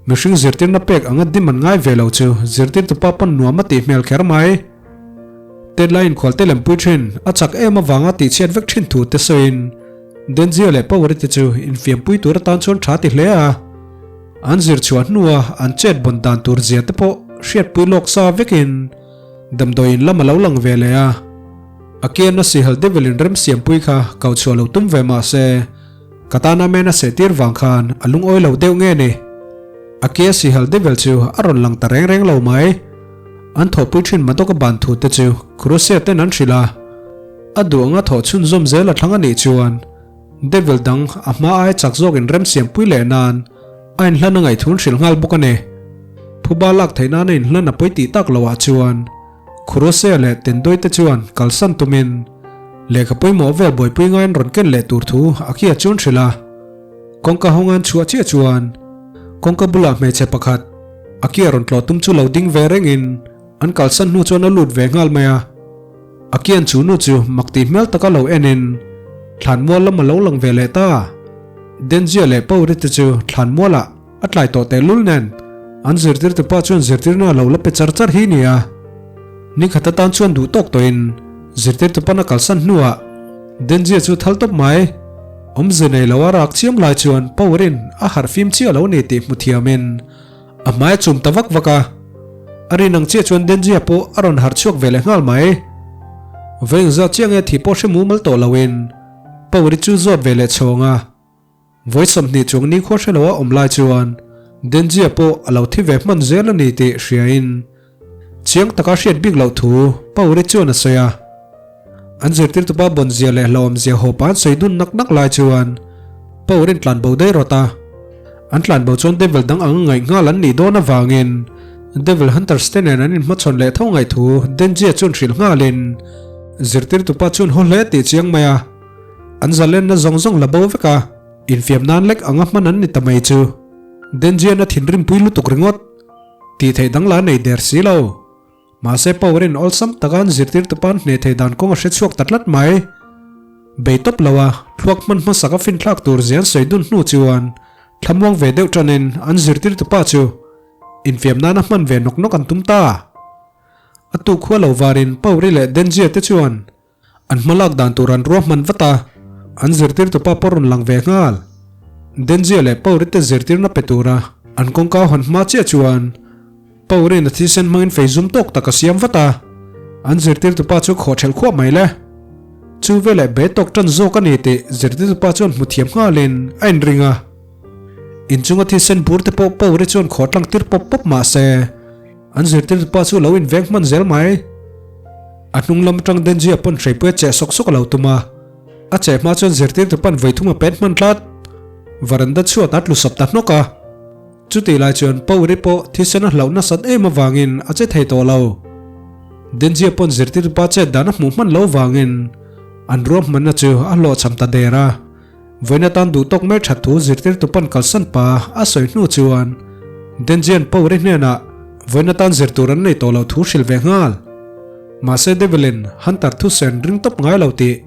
A: Mihring zirtirna pek anga dim an ngai ve lo chu zirtirtupa pawn nuam a tih hmel kher mai. Tet laiin khualte lempui thin a chak em avanga tihchhiat vek thin thu te sawiin Denzia leh Power-i te chu infiampui tur atan chuan tha ti hle a. An zir chhuah hnua an chet bawn dan tur zia te pawh hriatpui lawk sa vekin damdawiin lam a lo lang ve leh a. A kian a sihal devil in remsiampui kha kau chhuah lo tum ve mah se ka tana men a sehtir vang khan a lungawi lo deuh nge ni. A kia sihal devil chu a rawn lang ta reng reng lo mai. An thawhpui thin Madoka ban thu te chu Croatia ten an hrilh a, a duh anga thawh chhunzawm zel a thlang a nih chuan Devil dang a hma aia chak zawk in remsiampui leh nan a inhlan a ngaihthun hrilh nghal bawk a ni. Phuba lak theih nana inhlan a pawi tih tak loh ah chuan Croatia leh Tendoi te chuan kalsan tumin lehkha pawimawh vel buaipui ngaiin rawn ken leh tur thu a kia chuan hrilh a. Kawngka hawngan chhuah chiah chuan kawngka bulah hmeichhe pakhat a kia rawn tlawh tum chu lo ding ve rengin an kalsan hnu chuan a lut ve nghal mai a. A kian chu nu chu mak tih hmel taka lo enin thlanmual lam a lo lang ve leh ta. Denzia leh Pauri te chu thlanmualah a tlai tawh tehlul nen an zirtirtu pa chuan zirtirna a lo la pe char char hi nia. Nikhat atan chuan duh tawk tawhin zirtirtu pan a kalsan hnuah Denzia chu thal tawp mai. Awmze nei lo a rak chiam lai chuan Power-in a harh fim chiah lo ni tih hmu thiamin a hmai a chum ta vak vak a. A rin ang chiah chuan Denzia pawh a rawn harh chhuak ve leh nghal mai. Vawi engzat chiah nge thih pawh hre mumal tawh loin Power-i chu zawt ve leh chhawng a. Vawi 20 chuang nikhua hre lo a awm lai chuan Denzia pawh a lo thi ve hman zel a ni tih hriain Chiang taka hriat bik loh thu Pauri chuan a sawi a. An zirtirtupa bawnzia leh hlauhawmzia hawpa an sawi dun nak nak lai chuan Paurin tlanbo daih rawt a. An tlanbo chuan Devil dang ang ngaih nghal an nih dawn avangin Devil Hunters te nen an inhmachhawn leh tho ngaih thu Denjia chuan hrilh nghalin zirtirtupa chuan haw hle tih chiang mai a. An zalenna zawng zawng la bo vek a, infiam nan lek anga hman an ni ta mai chu Denjian a thinrimpui lutuk ringawt. Tih theih dang la nei der si lo. Mahse Power-in awlsam taka an zirtirtu pa'n hneh theih dan kawng a hre chhuak ta tlat mai. Bei tawp lo a, thluak hman hmasak a finthlak tur zia an sawi dun hnu chuan thlamuang ve deuh tanin an zirtirtu pa chu infiam nana hman ve nawk nawk an tum ta. A tuk khua lo varin Power-i leh Denjia te chuan An hmalak dan tur an ruahman vat a, an zirtirtu pa pawh rawn lang ve nghal. Denzia leh Pauri te zirtirna pe tura an kawngka hawn hma chiah chuan Pauri'n a thisen hmangin fei zum tawk tak a siam vat a, an zirtirtu pa chu khawh ṭhelh khuap mai le. Chu veleh be tawk ṭan zawk a ni tih zirtirtu pa chuan hmu thiam nghalin a inring a. Inchunga thisen bur te pawh Pauri chuan khawh tlang tir pawp pawp mah se, An zirtirtu pa chu lo inveng hman zel mai. A hnung lam atang Denji a pawn hreipui a cheh sawk sawk a lo tum a. A cheh hma chuan zirtirtu pan vawi thum a pet hman tlat. Varanda chhuat a tlu sawp ta hnawk a. Chutih lai chuan Pauri pawh thisen a hlauh nasat em avangin a che thei tawh lo. Denji a pawn zirtirtu pa chet dan a hmuh hman lo vangin an ruahmanna chu a hlawhchham ta der a. Vawiin atan duh tawk mai that thu zirtirtu pan kalsan pa a sawi hnu chuan Denjian Power-i hnenah vawiin atan zir tur an nei tawh loh thu hrilh ve nghal. Mahse Devil-in Hunter thusawi an ring tawp ngai lo tih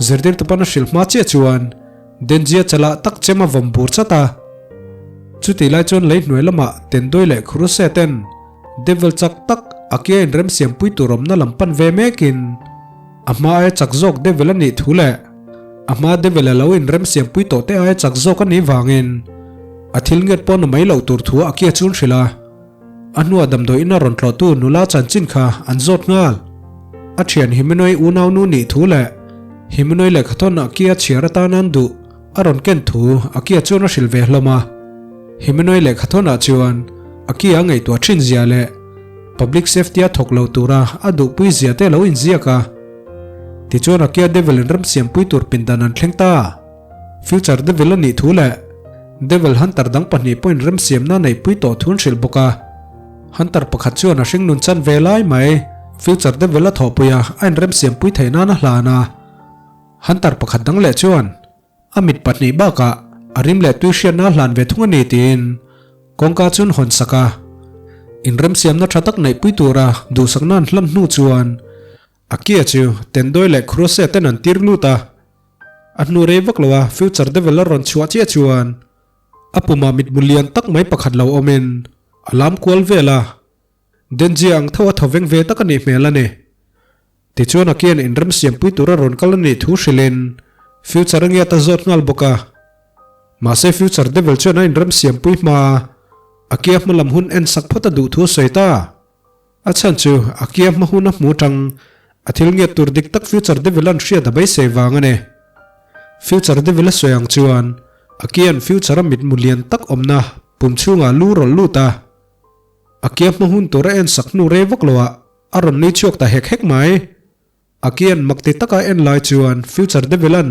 A: zirtirtu pan a hrilh hma chiah chuan Denjia chalah tak chem a vawm bur chat a. Chutih lai chuan lei hnuai lamah Tendoi leh Khuruse ten Devil chak tak a kia inremsiam pui tur awmna lam pan ve mekin a hma aia chak zawk Devil a nih thu leh a hma Devil a lo inremsiam pui tawh te aia chak zawk a nih vangin a thil nget pawh na mai loh tur thu a kia chun hrilh a. A hnuah damdawi ina rawn tlawhtu nula chanchin kha an zawt nghal. A thian Himenoi unaunu nih thu leh Himenoi lehkhathawn a kia chhiar atan an duh a rawn ken thu a kia chuan a hrilh ve hlawm a. Himenoi lehkhathawnah chuan a kia a ngaihtuah thin zia leh public safety a thawk lo tura a duhpui zia te lo inziak a. Tichuan a kia Devil in ramsiampui tur pindan an thleng ta. Future Devil a nih thu leh Devil Hunter dang pahnih pawhin remsiamna neihpui tawh thu an hrilh bawk a. Hunter pakhat chuan a hringnun chan ve lai mai Future Devil a thawhpui a, a inremsiampui theih nan a hlan a. Hunter pakhat dang leh chuan a mit pahnih bakah a rim leh tui hriatna a hlan ve thung a ni tiin kawngka chu an hawn sak a. Inremsiamna tha tak neihpui tura duhsakna an hlan hnu chuan A kia chu Tendoi leh Kruse ten an tir lut a, a hnu rei vak lo a Future Devil a rawn chhuah chiah chuan a pumah mitmu lian tak mai pakhat lo awmin a lam kual vel a, Denjia ang tho a thaw veng ve tak a nih hmel a ni. Tichuan a kian inremsiampui tura rawn kal a nih thu hrilhin Future a ngiat a zawt nghal bawk a. Mahse Future Devil chuan a inremsiampui hma a kia hma lam hun en sak phawt a duh thu a sawi ta. A chhan chu a kia hma hun a hmu tang a thil ngiat tur dik tak Future Devil an hriat a beisei vang a ni. Future Devil a sawi ang chuan a kian Future a mitmu lian tak awmna pum chhungah lu rawlh lut a, a kia hma hun tur a en sak hnu rei vak loah a rawn nui chhuak ta hek hek mai. A kian mak ti taka en lai chuan Future Devil an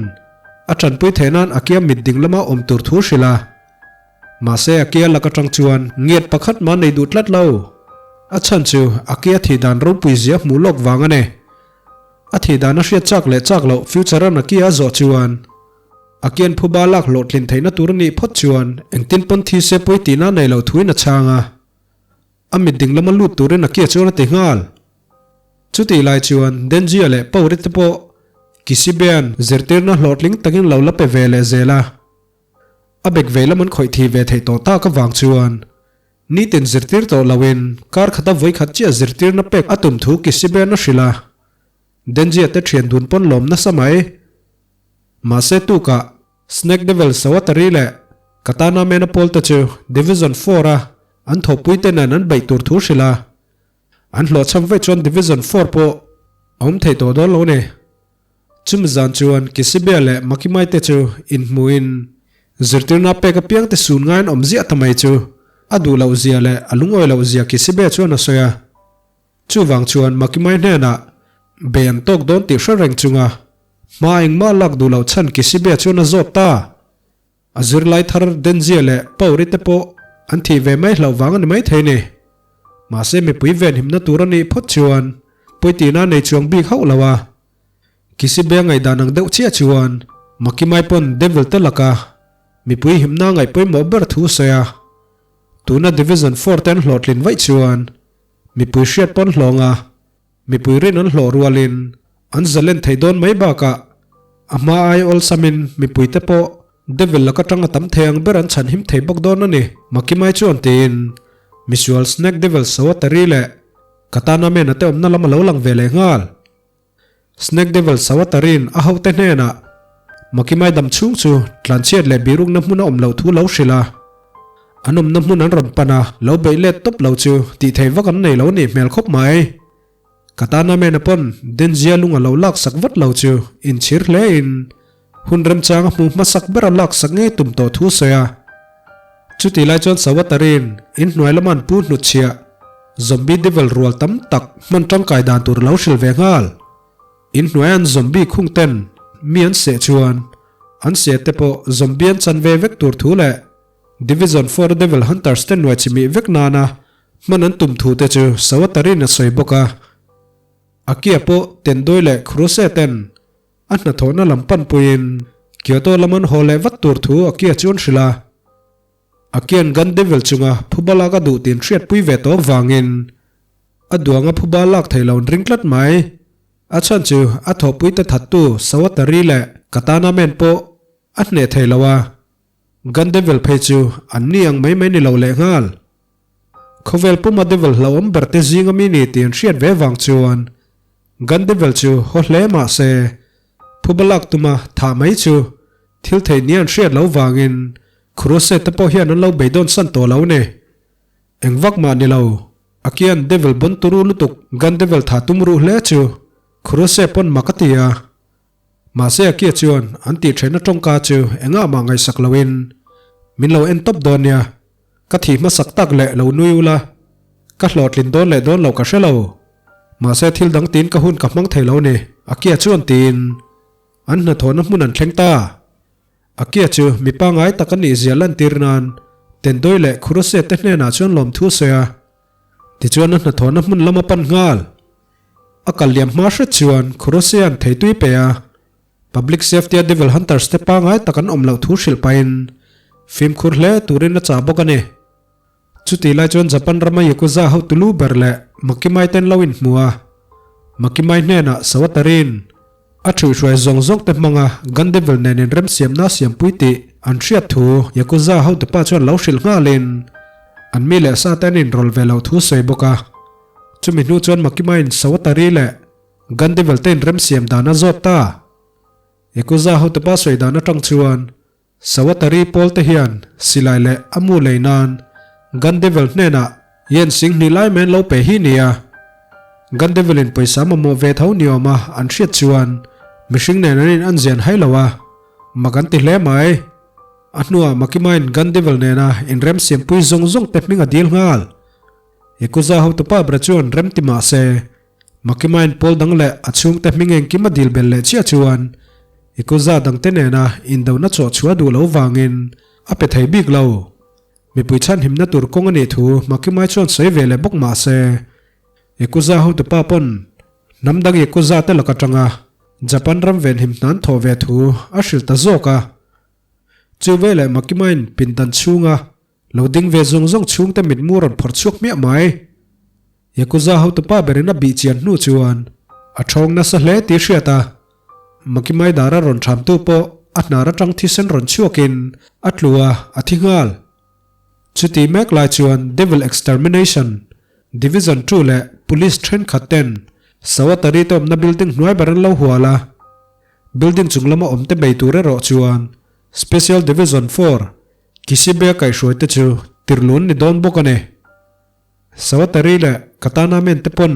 A: a tanpui theih nan a kia mit ding lama awm tur thu hrilh a. Mahse a kia lak atang chuan ngiat pakhat mah nei duh tlat lo. A chhan chu a kia thih dan ropui zia hmuh lawk vang a ni. A thih dan a hriat chak leh chak loh Future an a kia a zawh chuan a kian phuba lak hlawhtlin theihna tur a nih phawt chuan engtin pawn thi se pawi tihna nei lo thuin a chhang a. A mit ding lama lut turin a kia chuan a ti nghal. Chutih lai chuan Denjia leh Pauri te pawh Kisibean zirtirna hlawhtling takin lo la pe ve leh zel a. A bek vei lam an khawih thi ve theih tawh tak avang chuan nitin zirtir tawh loin kar khata vawi khat chiah zirtirna pek a tum thu Kisibean a hrilh a. Denjia te thian dun pawn lawm nasa mai. Mahse tukah Snake Devil Sawatari leh Katana Mena pawl te chu Division Four-a an thawhpuite nen an beih tur thu hrilh a. An hlawhchham vaih chuan Division Four pawh a awm thei tawh dawn lo ni. Chumi zan chuan Kisibia leh Makimai te chu inhmuhin zirtirna pek apiang te sun ngaiin awm ziah ta mai chu a duh loh zia leh a lungawi loh zia Kisibia chuan a sawi a. Chuvang chuan Makimai hnenah bei an tawk dawn tih hre reng chunga hma engmah lak duh loh chhan Kisibia chuan a zawt ta. A zirlai thar Denzia leh Pauri te pawh an thih ve mai hlauh vang a ni maithei ni. Mahse mipui venhimna tur a nih phawt chuan pawitihna a nei chuang bik hauh lo a. Kisibe a ngaihdan ang deuh chiah chuan Makimai pawn Devil te laka mipui himna a ngaih pawimawh ber thu a sawi a. Tuna Division Four te an hlawhtlin vaih chuan mipui hriat pawn hlawng a. Mipui rin an hlawh rualin an zalen thei dawn mai bakah a hma ai awlsamin mipuite pawh Devil laka tang a tam thei ang ber an chhanhim thei bawk dawn a ni. Makimai chuan tiin misual Snake Devil Sawatari leh Katana Man-a te awmna lam a lo lang ve leh nghal. Snake Devil Sawatari'n a hote hnenah Makimai dam chhung chu tlanchhiat leh birukna hmun a awm loh thu lo hrilh a. An awmna hmun an rawn pan a, lo beih let tawp lo chu tih theih vak an nei lo nih hmel khawp mai. Katana Mena pawn Denzia lung a lo lak sak vat lo chu inchhir hle in hun remchang a hmu hmasak ber a lak sak ngei tum tawh thu a sawi a. Chutih lai chuan Sawatarin in hnuai lama an pu hnutchhiah Zombie Devil rual tam tak hman tangkai dan tur a lo hrilh ve nghal. In hnuaia an zombie khung ten mi an seh chuan an seh te pawh zombie an chan ve vek tur thu leh Division Four Devil Hunters te nuai chimih vek nana hman an tum thu te chu Sawatarin a sawi bawk a. Akia pawh Tendoi leh Kruse ten a hnathawhna lam panpuiin. Kyoto lam an haw leh vat tur thu Akia chu an hrilh a. Akia'n Gun Devil chunga phuba lak a duh tih an hriatpui ve tawh vangin a duanga phuba lak theih lo an ring tlat mai. A chhan chu a thawhpuite thattu Sawatari leh Katana Men pawh a hneh thei lo a. Gun Devil phei chu an ni ang mai mai ni lo lehnghal. Khawvel puma Devil hlauhawm ber te zing ami ni tih an hriat ve vang chuan Gun Devil chu haw hle mah se phuba lak tuma thah mai chu thil theih nia an hriat lo vangin Kurose te pawh hian an lo beidawn san tawh lo ni. Eng vak mah ni lo, a kian Devil bon turu lutuk Gun Devil thah tum ruh hle chu Kurose pawn mak a ti a. Mahse a kia chuan an tih theihna tawngka chu engah mah ngaihsak loin min lo en tawp dawn nia, ka thih hmasak tak leh lo nui ula, ka hlawhtlin dawn leh dawn loh ka hre lo. Mahse thil dang tiin ka hun ka hmang thei lo ni, a kia chuan tiin an hnathawhna hmun an thleng ta. A kia chu mi pangai tak a nih zia lantir nan Tendoi leh Khurose te hnenah chuan lawmthu a sawi a, tichuan a hnathawhna hmun lam a pan nghal. A kal liam hma hret chuan Khurosian theitui pe a, Public Safety a Devil Hunters te pangai tak an awm loh thu hrilh pahin fimkhur hle turin a chah bawk a ni. Chutih lai chuan Japan rama Yakuza hotu lu ber leh Makimai ten lo inhmu a, Makimai hnenah Sawatarin a thuihhruai zawng zawng te hmanga Gun Devil nen inremsiamna a siampui tih an hriat thu Yakuza hotupa chuan lo hrilh nghalin an mi leh sa te an inrawlh ve loh thu sawi bawk a. Chumi hnu chuan Makimain Sawatari leh Gandivel te inremsiam dan a zawt ta. Yakuza hotupa sawi dan atang chuan Sawatari pawl te hian silai leh a mu lei nan Gandivel hnenah yen 20,000 lai mai an lo pe hi nia. Gandivel in pawisa mamawh ve tho ni awm a an hriat chuan mihring nen an in an zian hai lo a, mak an ti hle mai. A hnuah Makimain Gandivel nena inremsiampui zawng zawng te hming a dil nghal. Yakuza hotupa ber chuan rem ti mah se, Makimain pawl dang leh a chhungte hming engkim a dil bel leh chiah chuan Yakuza dangte nena indona chawh chhuah duh lo vangin a pe thei bik lo. Mipui chhanhimna tur kawng a nih thu Makimai chuan sawi ve leh bawk mah se, Yakuza hotupa pawn hnam dang Yakuza te lak atanga Japan ram venhim hnan thawh ve thu a hrilh ta zawk a. Chu veleh Makimain pindan chhunga Lo ding ve zawng zawng chhungte mitmu rawn phawrh chhuak hmiah mai. Yakuza hotupa berin a bih chian hnu chuan a thawng nasa hle tih hriat a, Makimai dara rawn thamtu pawh a hnar atang thisen rawn chhuakin a tlu a, a thi nghal. Chuti mek lai chuan Devil Extermination Division 2 leh Police thenkhat ten Sawatari te awmna building hnuai ber an lo hual a, building chung lama awmte bei tur erawh chuan Special Division 4 Kisibea kaihhruai te chu tirlun ni dawn bawk a ni. Sawatari leh Katana men te pawn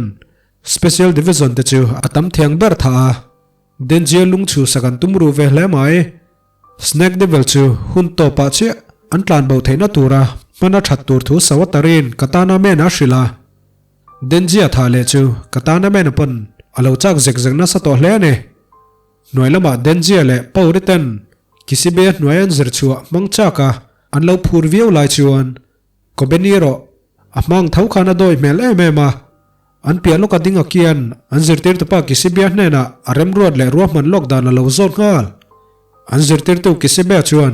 A: Special Division te chu a tam thiang ber thah a, Denjia lung chhu sak an tum ruh ve hle mai. Snake Devil chu hun tawpah chiah an tlan bo theihna tura hman a that tur thu Sawatari'n Katana men a hrilh a. Denjia thah leh chu Katana men pawn a lo chak zek zek nasa tawh hle a ni. Hnuai lamah Denjia leh Pauri ten Kisibea hnuai an zir chhuah hmang chak a, an lo phur viau lai chuan Kobeni erawh a hmang tho khan a dawi hmel em em a. An piah lawk a ding a kian an zirtirtupa Kisibea hnenah a remruat leh ruahman lawk dan a lo zawt nghal. An zirtirtu Kisibea chuan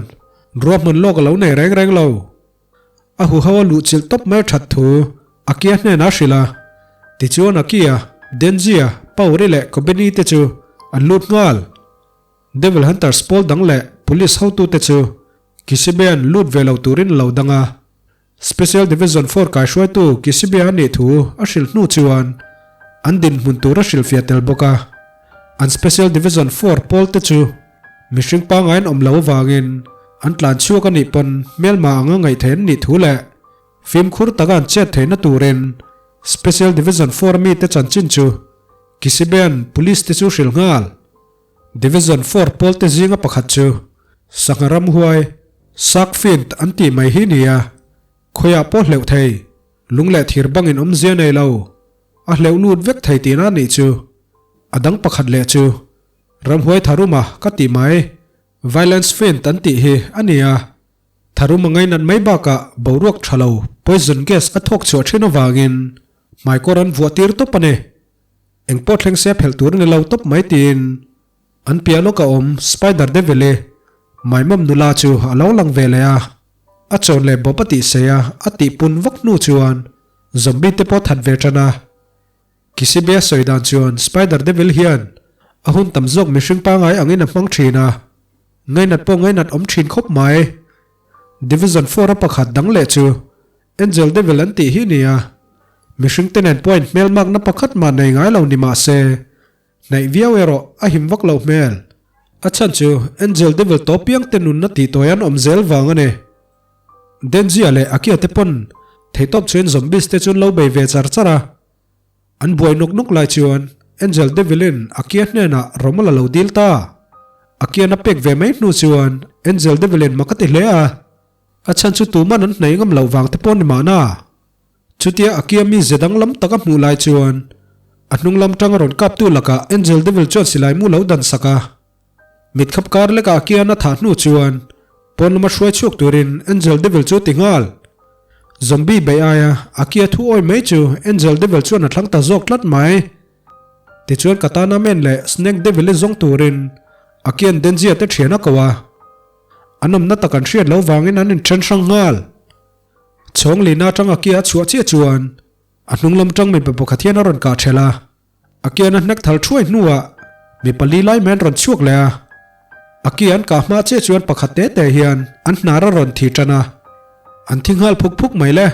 A: ruahman lawk a lo nei reng reng lo. A huho a luhchilh tawp mai that thu Akia hnenah a hrilh a. Tichuan Akia, Denjia, Pauri leh Kobeni te chu an lut nghal. Devil Hunters pawl dang leh Police hotute chu Kishibean lut ve lo turin a lo dang a. Special Division 4 kaihruaitu Kishibea a nih thu a hrilh hnu chuan an dinhmun tur a hrilhfiah tel bawk a. An Special Division 4 pawlte chu mihring pangaiin awm lo avangin an tlan chhuak a nih pawn hmelma anga ngaihtheih an nih thu leh fimkhur taka an chet theihna turin Special Division 4 mite chanchin chu Kishibean Police te chu hrilh nghal. Division 4 pawlte zinga pakhat chu Sangha ramhuai, Shark Fin an tih mai hi nia, khawiah pawh hleuh thei, lung leh thir bangin awmzia nei lo, a hleuh lut vek thei tihna a nih chu. A dang pakhat leh chu Ramhuai Tharuma ka tih mai, Violence Fin an tih hi a nia. Tharuma ngainat mai bakah boruak tha lo, poison gas a thawk chhuah thin avangin hmaikawr an vuah tir tawp a ni. Engpawh thleng se a phelh tur a ni lo tawp mai tiin an piah lawk a awm Spider Devil-i. Maimawm nula chu a lo lang ve leh a, a chawn leh bawp a tih sei a, a tih pun vak hnu chuan zombie te pawh that ve tan a. Kisibia sawi dan chuan Spider Devil hian a hun tam zawk mihring pangai angin a hmang thin a, ngainat pawh ngainat awm thin khawp mai. Division four a pakhat dang leh chu Angel Devil an tih hi a ni a, mihring te nen pawh a inhmelmakna pakhat mah nei ngai lo ni mah se, hnaih viau erawh a him vak loh hmel. A chhan chu Angel Devil tawp piang te nunna tih tawi an awm zel vang a ni. Denzia leh Akia te pawn theihtawp chuan zombies te chu an lo bei ve char char a. An buai nawk nawk lai chuan Angel Devil-in Akia hnenah rawmal a lo dil ta. Akian a pek ve mai hnu chuan Angel Devil-in mak a ti hle a. A chhan chu tuman an hnaih ngam loh vang te pawh ni mahna. Chutia Akia mi ze danglam tak a hmuh lai chuan a hnung lam tang a rawn kaptu lakah Angel Devil chuan silai mu lo dan sak a. Mit khap kar lekah Akian a thah hnu chuan pawn lama hruai chhuak turin Angel Devil chu ti nghal. Zombie beih aia Akia thu awi mai chu Angel Devil chuan a thlang ta zawk tlat mai. Tichuan Katana Man leh Snake Devil i zawng turin Akian Denzia te thian a ko a. An awmna tak an hriat loh vangin an inthen hrang nghal. Chhawng lina atang Akia a chhuah chiah chuan a hnung lam tang mipa pakhat hian a rawn kah thelh a. A kian a hnek thal thuai hnuah mi pali lai mai an rawn chhuak leh a. A ki an kah hma chiah chuan pakhat te te hian an hnar a rawn thi tan a, an thi nghal phuk phuk mai le.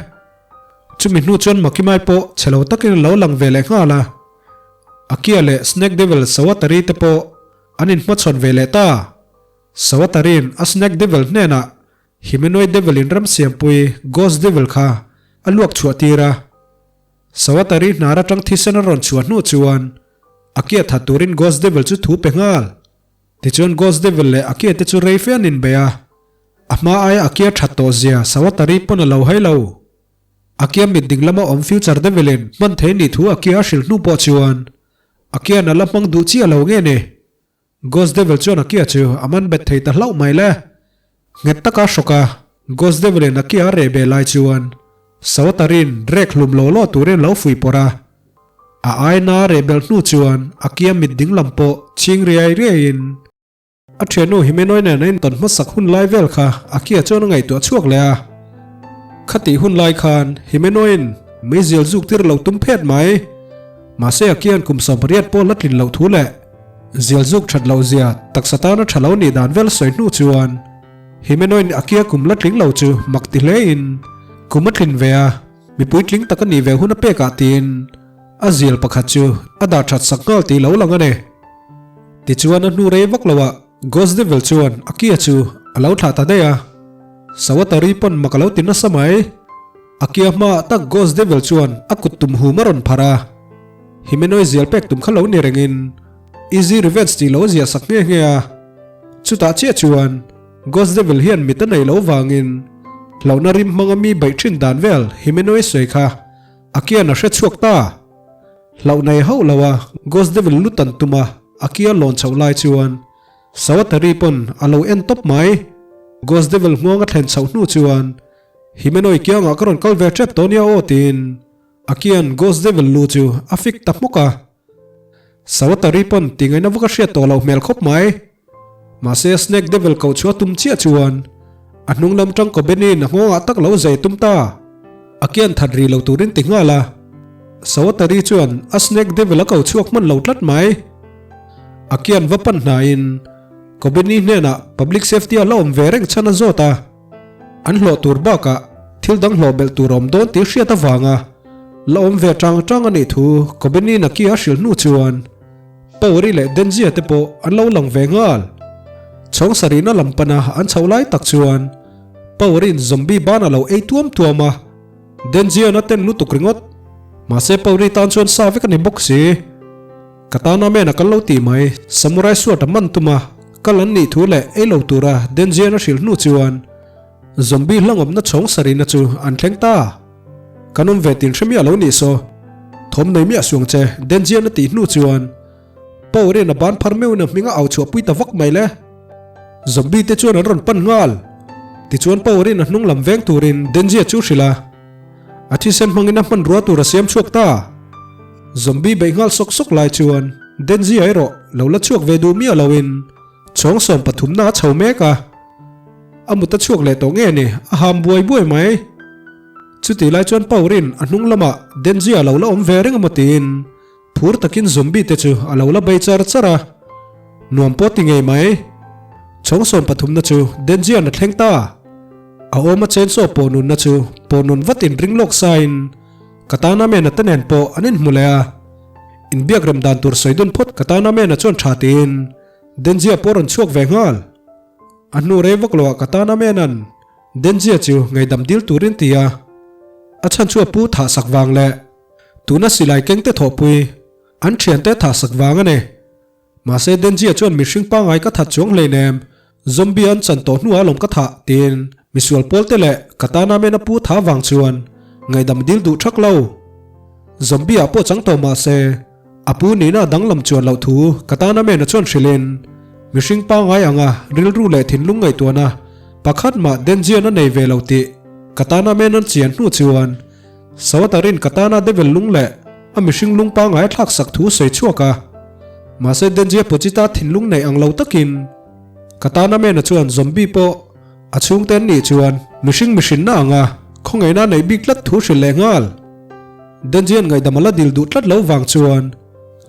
A: Chumi hnu chuan Makimai pawh chhe lo takin a lo lang ve leh nghal a. A kia leh Snake Devil Sawatari te pawh an inhmachhawn ve leh ta. Sawatari'n a Snake Devil hnenah Humanoid Devil in ramsiampui Ghost Devil kha a luak chhuah tir a. Sawatari hnar atang thisen a rawn chhuah hnu chuan a kia that turin Ghost Devil chu thu pe nghal. Tichuan Ghost Devil leh a kia te chu rei fe an inbei a, a hma aia a kia that tawh zia Sawatari pawn a lo hai lo. A kia mit ding lama awm Future Devil in hman thei nih thu a kia a hrilh hnu pawh chuan a kian a la hmang duh chiah lo nge ni? Ghost Devil chuan a kia chu a man bet thei ta hlauh mai le. Nghet taka hrawk a, Ghost Devil in a kia a reh ve lai chuan Sawatarin rek hlum law law turin a lo fuih pawrh a. A aina a reh belh hnu chuan a kia mit ding lam pawh chhing riai riaiin a thiannu Himenoy nen a intawn hmasak hun lai vel kha a kia chuan a ngaihtuah chhuak leh a. Khatih hun lai khan Himenoy-in meizial zuk tir lo tum phet mai. Mahse a kian kum 18 pawh la tlin loh thu leh Zial zuk that loh zia taksa tana tha lo nih dan vel sawi hnu chuan Himenoin a kia kum la tling lo chu mak ti hle in kum a tlin ve a, mipui tling tak a nih ve hun a pek ah tiin a zial pakhat chu a dah that sak nghal tih lo lang a ni. Tichuan a hnu rei vak lo ah Ghost Devil chuan a kia chu a lo thlah ta daih a, Sawatari pawn mak a lo ti nasa mai. A kia hma ah tak Ghost Devil chuan a kut tum hum a rawn pharh a. Himenoy zial pek tum kha lo ni rengin Easy Revenge tih lo ziah sak nghe nghe a. Chutah chiah chuan Ghost Devil hian mit a nei lo vangin hlauhna rim hmanga mi beih thin dan vel Himenoy sawi kha a kian a hre chhuak ta. Hlauh nei hauh lo a Ghost Devil lu tan tum a a kia lawn chhoh lai chuan Sawatari pawn a lo en tawp mai. Ghost Devil hmuang a thlen chhoh hnu chuan Himenoy kiangah ka rawn kal ve tep tawh nia aw tiin A kian Ghost Devil lu chu a fik ta hmawk a. Sawatari pawn ti ngaihna vak a hriat tawh loh hmel khawp mai. Mahse Snake Devil koh chu a tum chiah chuan a hnung lam tang Kobeni'n a nghawngah tak lo zai tum ta. A kian that rih lo turin ti nghal a. Sawatari chuan a Snake Devil a ko chhuak hman lo tlat mai. A kian va pan hnaiin Kobeni hnenah Public Safety a la awm ve reng chhan a zawt a. An hlawh tur bakah thil dang hlawh belh tur a awm dawn tih hriat avanga la awm ve tang tang a nih thu Kobeni Naki a hrilh hnu chuan Pauri leh Denzia te pawh an lo lang ve nghal. Chhawng sarihna lam pana an chhoh lai tak chuan Pauri'n zombie ban a lo ei tuam tuam a, Denzia'n a ten lutuk ringawt. Mahse Pauri tan chuan sa vek a ni bawk si. Ka tan amen a kal lo tih mai, Samurai Sword a man tum a, kal an nih thu leh ei lo tura Denzian a hrilh hnu chuan Zombie hlangawmna chhawng sarihna chu an thleng ta. Kan awm ve tin hre miah lo nih saw, thawm nei miah suang che Denzian a tih hnu chuan Power-in a ban phar meuhin a hming a au chhuahpui ta vak mai le. Zombie te chuan an rawn pan nghal. Tichuan Power-in a hnung lam veng turin Denzia chu hrilh a. A thisen hmangin a hmanrua tur a siam chhuak ta. Zombie beih nghal sawk sawk lai chuan Denzi erawh lo la chhuak ve duh miah loin chhawng 13 na a chho mek a. A mut a chhuak leh tawh nge ni, a ham buai buai mai. Chutih lai chuan Paurin a hnung lamah Denzi a lo la awm ve reng emaw tiin phur takin zombie te chu a lo la bei char char a. Nuam pawh ti ngei mai. Chhawng sawm pathumna chu Denzian a thleng ta. A awma chainsaw pawh nunna chu pawh nun vat in ring lawk sain Katana Mena te nen pawh an inhmu leh a. Inbiak rem dan tur sawi dun phawt Katana Mena chuan tha tiin Denzia pawh a rawn chhuak ve nghal. A hnu rei vak loah Katana Mena'n Denzia chu ngaihdam dil turin ti a, a chhan chu a pu thah sak vang leh tuna silai kengte thawhpui an thiante thah sak vang a ni. Mahse Denzia chuan mihring pangngai ka that chuang hleinem, zombie an chan tawh hnuah alawm ka thah tiin misual pawlte leh Katana Mena pu tha vang chuan ngaihdam dil duh thak lo. Zombie ah pawh chang tawh mahse a pu nihna a danglam chuan loh thu Katana Mena chuan hrilhin mihring pangngai anga rilru leh thinlung ngaihtuahna pakhat mah Denzian a nei ve lo tih Katana Mena'n chian hnu chuan Sawatarin Katana Devil lung leh a mihring lung pangngai a thlak sak thu sawi chhuak a. Mahse Denjia Pochita thinlung neih ang lo takin Katana Mena chuan zombie pawh a chhungte an nih chuan mihring mihrinna anga khawngaihna a neih bik tlat thu hrilh leh nghal. Denjia'n ngaihdam a la dil duh tlat lo vang chuan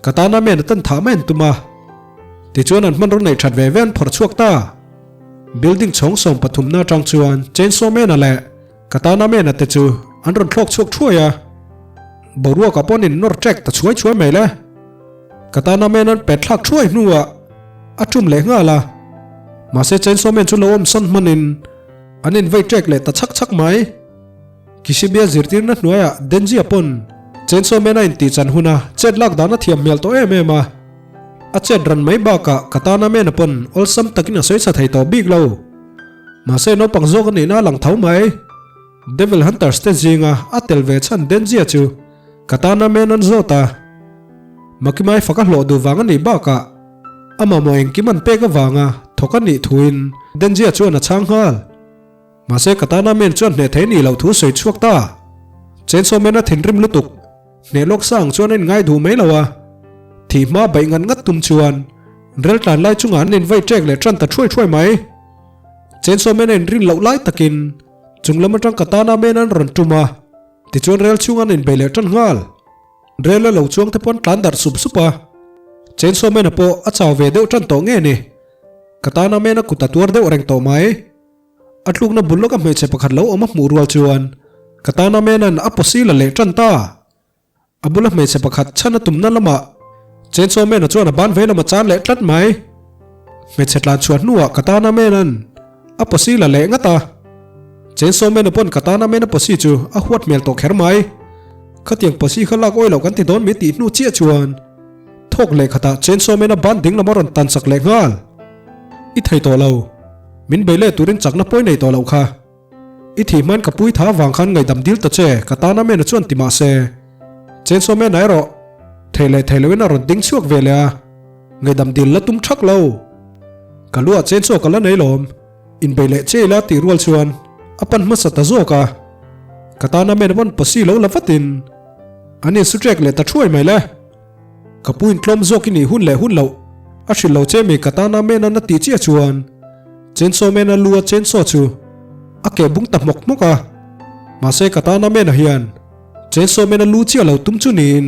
A: Katana Mena tan thah mai an tum a. Tichuan an hmanraw neih that ve ve an phawrh chhuak ta. Building chhawng 13 na atang chuan Chainsaw Mena leh Katana Mena te chu an rawn thlawk chhuak thuai a, boruakah pawh an innawr ṭek ta chhuai chhuai mai le. Katana Man an pet thlak thuai hnuah a ṭum leh nghal a, mahse Chainsaw Man chu lo awm sawn hmanin an invei ṭek leh ta chhak chhak mai. Kishibia zirtirna hnuaiah Denji-a pawn Chainsaw Man a intih chan huna chet lak dan a thiam hmel tawh em em a, a chet ran mai bakah Katana Man-a pawn awlsam takin a sawi chha thei tawh bik lo. Mahse naupang zawk a nihna a lang tho mai. Devil Hunters te zinga a tel ve chhan Denzia chu Katana Man an zawt a. Makimai fak a hlawh duh vang a nih bakah a mamawh engkim an pek avanga thawk a nih thuin Denzia chuan a chhang nghal. Mahse Katana Man chuan hneh thei nih loh thu sawi chhuak ta. Chainsaw Man a thinrim lutuk. Hneh lawk sa ang chuan a inngai duh mai lo a. Thih hma baih ngat ngat tum chuan rel tlan lai chungah an invei ṭek leh ṭan ta ṭhuai ṭhuai mai. Chainsaw Man a inrin loh lai takin chung lam aṭang Katana Man an rawn ṭum a, tichuan rel chhung an inbei leh ṭan nghal. Rel a lo chuang te pawn tlan darh sup sup a. Chainsaw Man a pawh a chau ve deuh ṭan tawh nge ni. Katana Man a kut a tuar deuh reng tawh mai. A tlukna bul lawka hmeichhe pakhat lo awm a hmuh rual chuan Katana Man-a'n a pawsi la leh tan ta. A bula hmeichhe pakhat chhan a tumna lamah Chainsaw Man-a chuan a ban vei lam a chan leh tlat mai. Hmeichhe tlan chhuah hnuah Katana Man-a'n a pawsi la leh ngat a. Chainsaw Man-a pawn Katana Man-a pawsi chu a huat hmel tawh kher mai. Khatiang pawsi kha lak awi loh kan ti dawn mai tih hnu chiah chuan thawk leh khatah Chainsaw Man-a ban ding lam a rawn tan chak leh nghal. I thei tawh lo. Min bei leh turin chakna pawi nei tawh loh kha. I thih hmain ka pui tha avang khan ngaihdam dil ta che, ka tan Amena chuan ti mah se. Chainsaw Man-a erawh thei leh thei loin a rawn ding chhuak ve leh a, ngaihdam dil la tum thak lo. Ka luah chainsaw ka la nei lawm, inbei leh che ila tih rual chuan a pan hmasa ta zawk a. Ka tan Amena pawn pawsi lo la vatin an insu ṭek leh ta thuai mai le. Ka pu intlawm zawk i nih hun leh hun loh a hrilh lo che mi ka tan Amen an a tih chiah chuan Chainsaw Man a lu a chainsaw chu a keh bung ta hmawk hmawk a. Mahse ka tan Amen a hian Chainsaw Man a lu chiah lo tum chu niin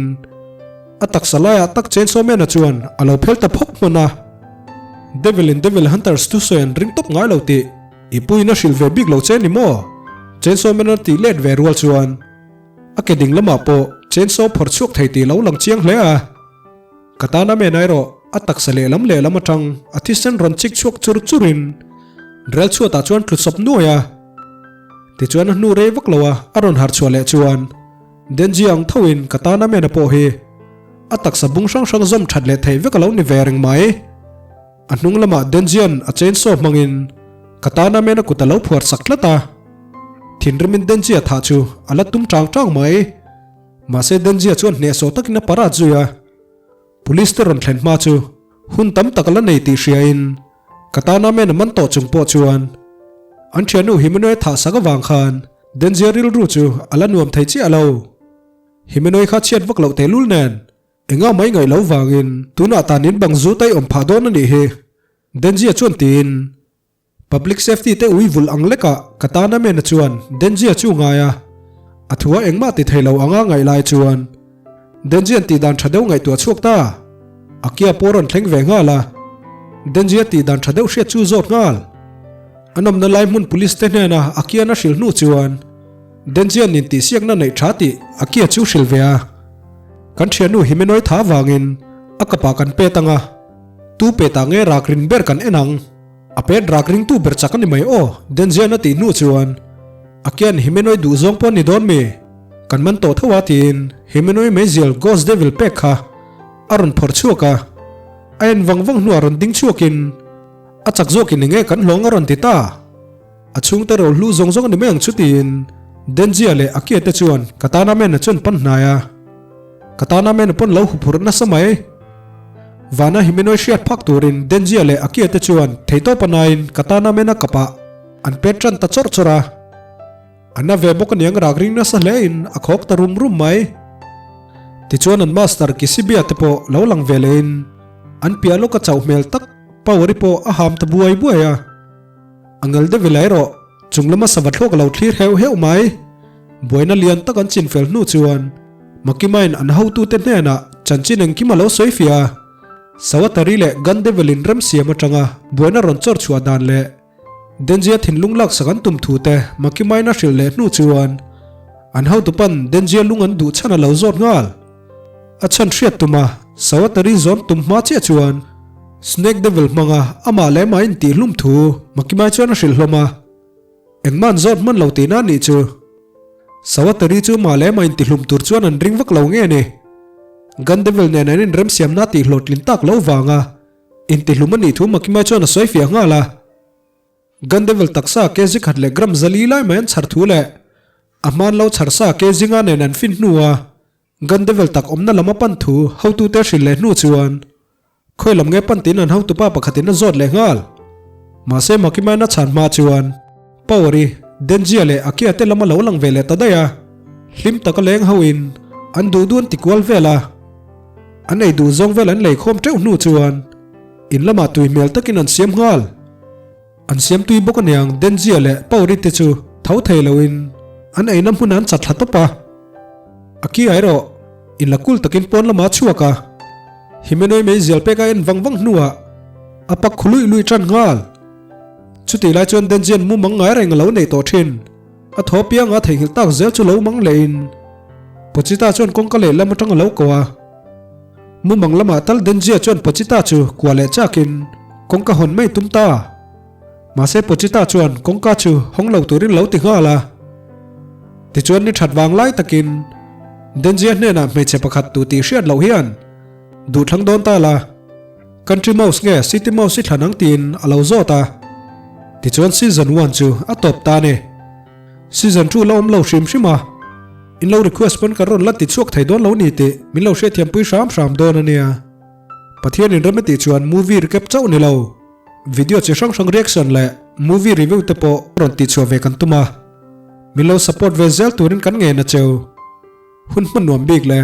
A: a taksa laiah tak Chainsaw Man a chuan a lo phel ta phawk hman a. Devil in Devil Hunters thusawi an ring tawp ngai lo tih i pu in a hrilh ve bik lo che ni maw? Chainsaw Man a tih let ve rual chuan A ke ding lamah pawh chainsaw phawrh chhuak thei tih lo lang chiang hle a. Ka tan a men erawh a taksa lehlam lehlam atang a thisen rawn chik chhuak chur churin rel chhuatah chuan tlu sawp nuai a. Tichuan a hnu rei vak lo a a rawn harh chhuah leh chuan Denji ang thoin ka tan a men a pawh hi a taksa bung hrang hrang zawm that leh theih vek a lo ni ve reng mai. A hnung lamah Denjian a chainsaw hmangin ka tan a men a kut a lo phuar sak tlat a. Thinrimin Denjia thah chu a la tum chang chang mai. Mahse Denjia chuan hnehsawh takin a parat zui a. Police te rawn thlen hma chu hun tam tak a la nei tih hriain ka tana men a man tawh chung pawh chuan an thiannu Himenoe thah sak avang khan Denjia rilru chu a la nuam thei chiah lo. Himenoe kha chhiat vak loh tehlul nen enga mai ngaih lo vangin tunah tan in bang zut a i awm phah dawn a nih hi Denjia chuan tiin. Public safety te ui vulh ang lekah Katana Man-a chuan Denji-a chu ngai a, a thua engmah ti thei lo anga ngaih lai chuan Denji-a'n tih dan tha deuh ngaihtuah chhuak ta. A kia pawh a rawn thleng ve nghal a, Denji-a tih dan tha deuh hriat chu zawt nghal. A nawmna lai hmun police te hnena a kian a hrilh hnu chuan Denji-a'n intihsiakna neih tha tih a kia chu hrilh ve a. Kan thiannu Himenoy tha vangin a kapah kan pet ang a, tu petah nge rak rin ber kan en ang? A pet rak ringtu ber chak a ni mai aw, Denzian a tih hnu chuan a kian Himenoy duh zawng pawh a ni dawn mi? Kan man tawh tho a tiin Himenoy meizial Ghost Devil pek kha a rawn phawrh chhuak a, a en vang vang hnuah rawn ding chhuakin a chak zawkin enge kan hlawng a rawn ti ta. A chhungte ro hlu zawng zawng a ni mai ang chu tiin Denzia leh Akia te chuan Katana Man-a chuan pan hnai a. Katana Man-a pawn lo huphurh nasa mai. Vana Himenoy hriat phak turin Denzia leh Akia te chuan theihtawp a naiin Katana Man-a kapah an pet tan ta chawrh chawrh a. A na ve bawk aniang rak ring nasa hlein a khawk ta rum rum mai. Tichuan an master Kisibia te pawh lo lang ve lehin an piah lawka chauh hmel tak Power-i pawh a ham ta buai buai a. A ngal deuh ila erawh chung lama sava thlawk a lo thlir heuh heuh mai. Buaina lian tak an chin fel hnu chuan Makimain an hotute hnenah chanchin engkim a lo sawi fiah a. Sawatari leh Gun Devil in remsiam atanga buaina rawn chawr chhuah dan leh Denjia thinlung laksak an tum thu te Makimain a hrilh leh hnu chuan an hotupan Denjia lung an duh chhan a lo zawt nghal. A chhan hriat tuma Sawatari zawn tum hma chiah chuan Snake Devil hmanga amah leh amah intih hlum thu Makimai chuan a hrilh hlawm a, engmah an zawt hman lo tihna a nih chu. Sawatari chu amah leh amah intih hlum tur chuan an ring vak lo nge ni? Gun Devil nen an inremsiamna tih hlawhtlin tak lo vanga intihlum a nih thu Makimai chuan a sawi fiah nghal a. Gun Devil taksa kg khat leh gram zali lai mai an chhar thu leh a hman lo chhar sa kg nga nen an fin hnu a Gun Devil tak awmna lam a pan thu hotute hrilh leh hnu chuan Khawi lam nge pan tiin an hotupa pakhatin a zawt leh nghal. Mahse Makimain a chhan hma chuan Power-i, Denjia leh Akia te lam a lo lang ve leh ta daih a. Hlim taka leng hoin an duh duh an ti kual vel a. An ei duh zawng vel an lei khawm teuh hnu chuan in lamah tui hmel takin an siam nghal. An siam tui bawk aniang Denjia leh Power-i te chu tho thei loin an eina hmunah an chat thla tawp a. Akia erawh in la kul takin pawn lamah a chhuak a. Himenoi mei zial pek a en vang vang hnuah a pak khu luih luih tan nghal. Chutih lai chuan Denzian mumang ngai reng a lo neih tawh thin. A thaw pianga theihnghilh tak zel chu lo mang lehin Pochita chuan kawngka lehlam atang a lo ko a. Mumang lamah tal Denzia chuan Pochita chu kua leh chakin kawngka hawn mai tum ta. Mahse Pochita chuan kawngka chu hawng lo turin lo ti nghal a. Tichuan ni that vang lai takin Denzia hnenah hmeichhe pakhat tu tih hriat loh hian duh thlang dawn ta la, Country Mouse nge City Mouse i thlan ang tiin a lo zawt a. Tichuan Season one chu a tawp ta a ni. Season 2 la awm lo hrim hrim a, in lo request pawn kan rawn la ti chhuak thei dawn lo ni tih min lo hriatthiampui hram hram dawn a nia. Pathian in rem a tih chuan movie recap chauh ni lo, video chi hrang hrang reaction leh movie review te pawh rawn tih chhuah ve kan tum a, min lo support ve zel turin kan ngen a cheu. Hun hman nuam bik le.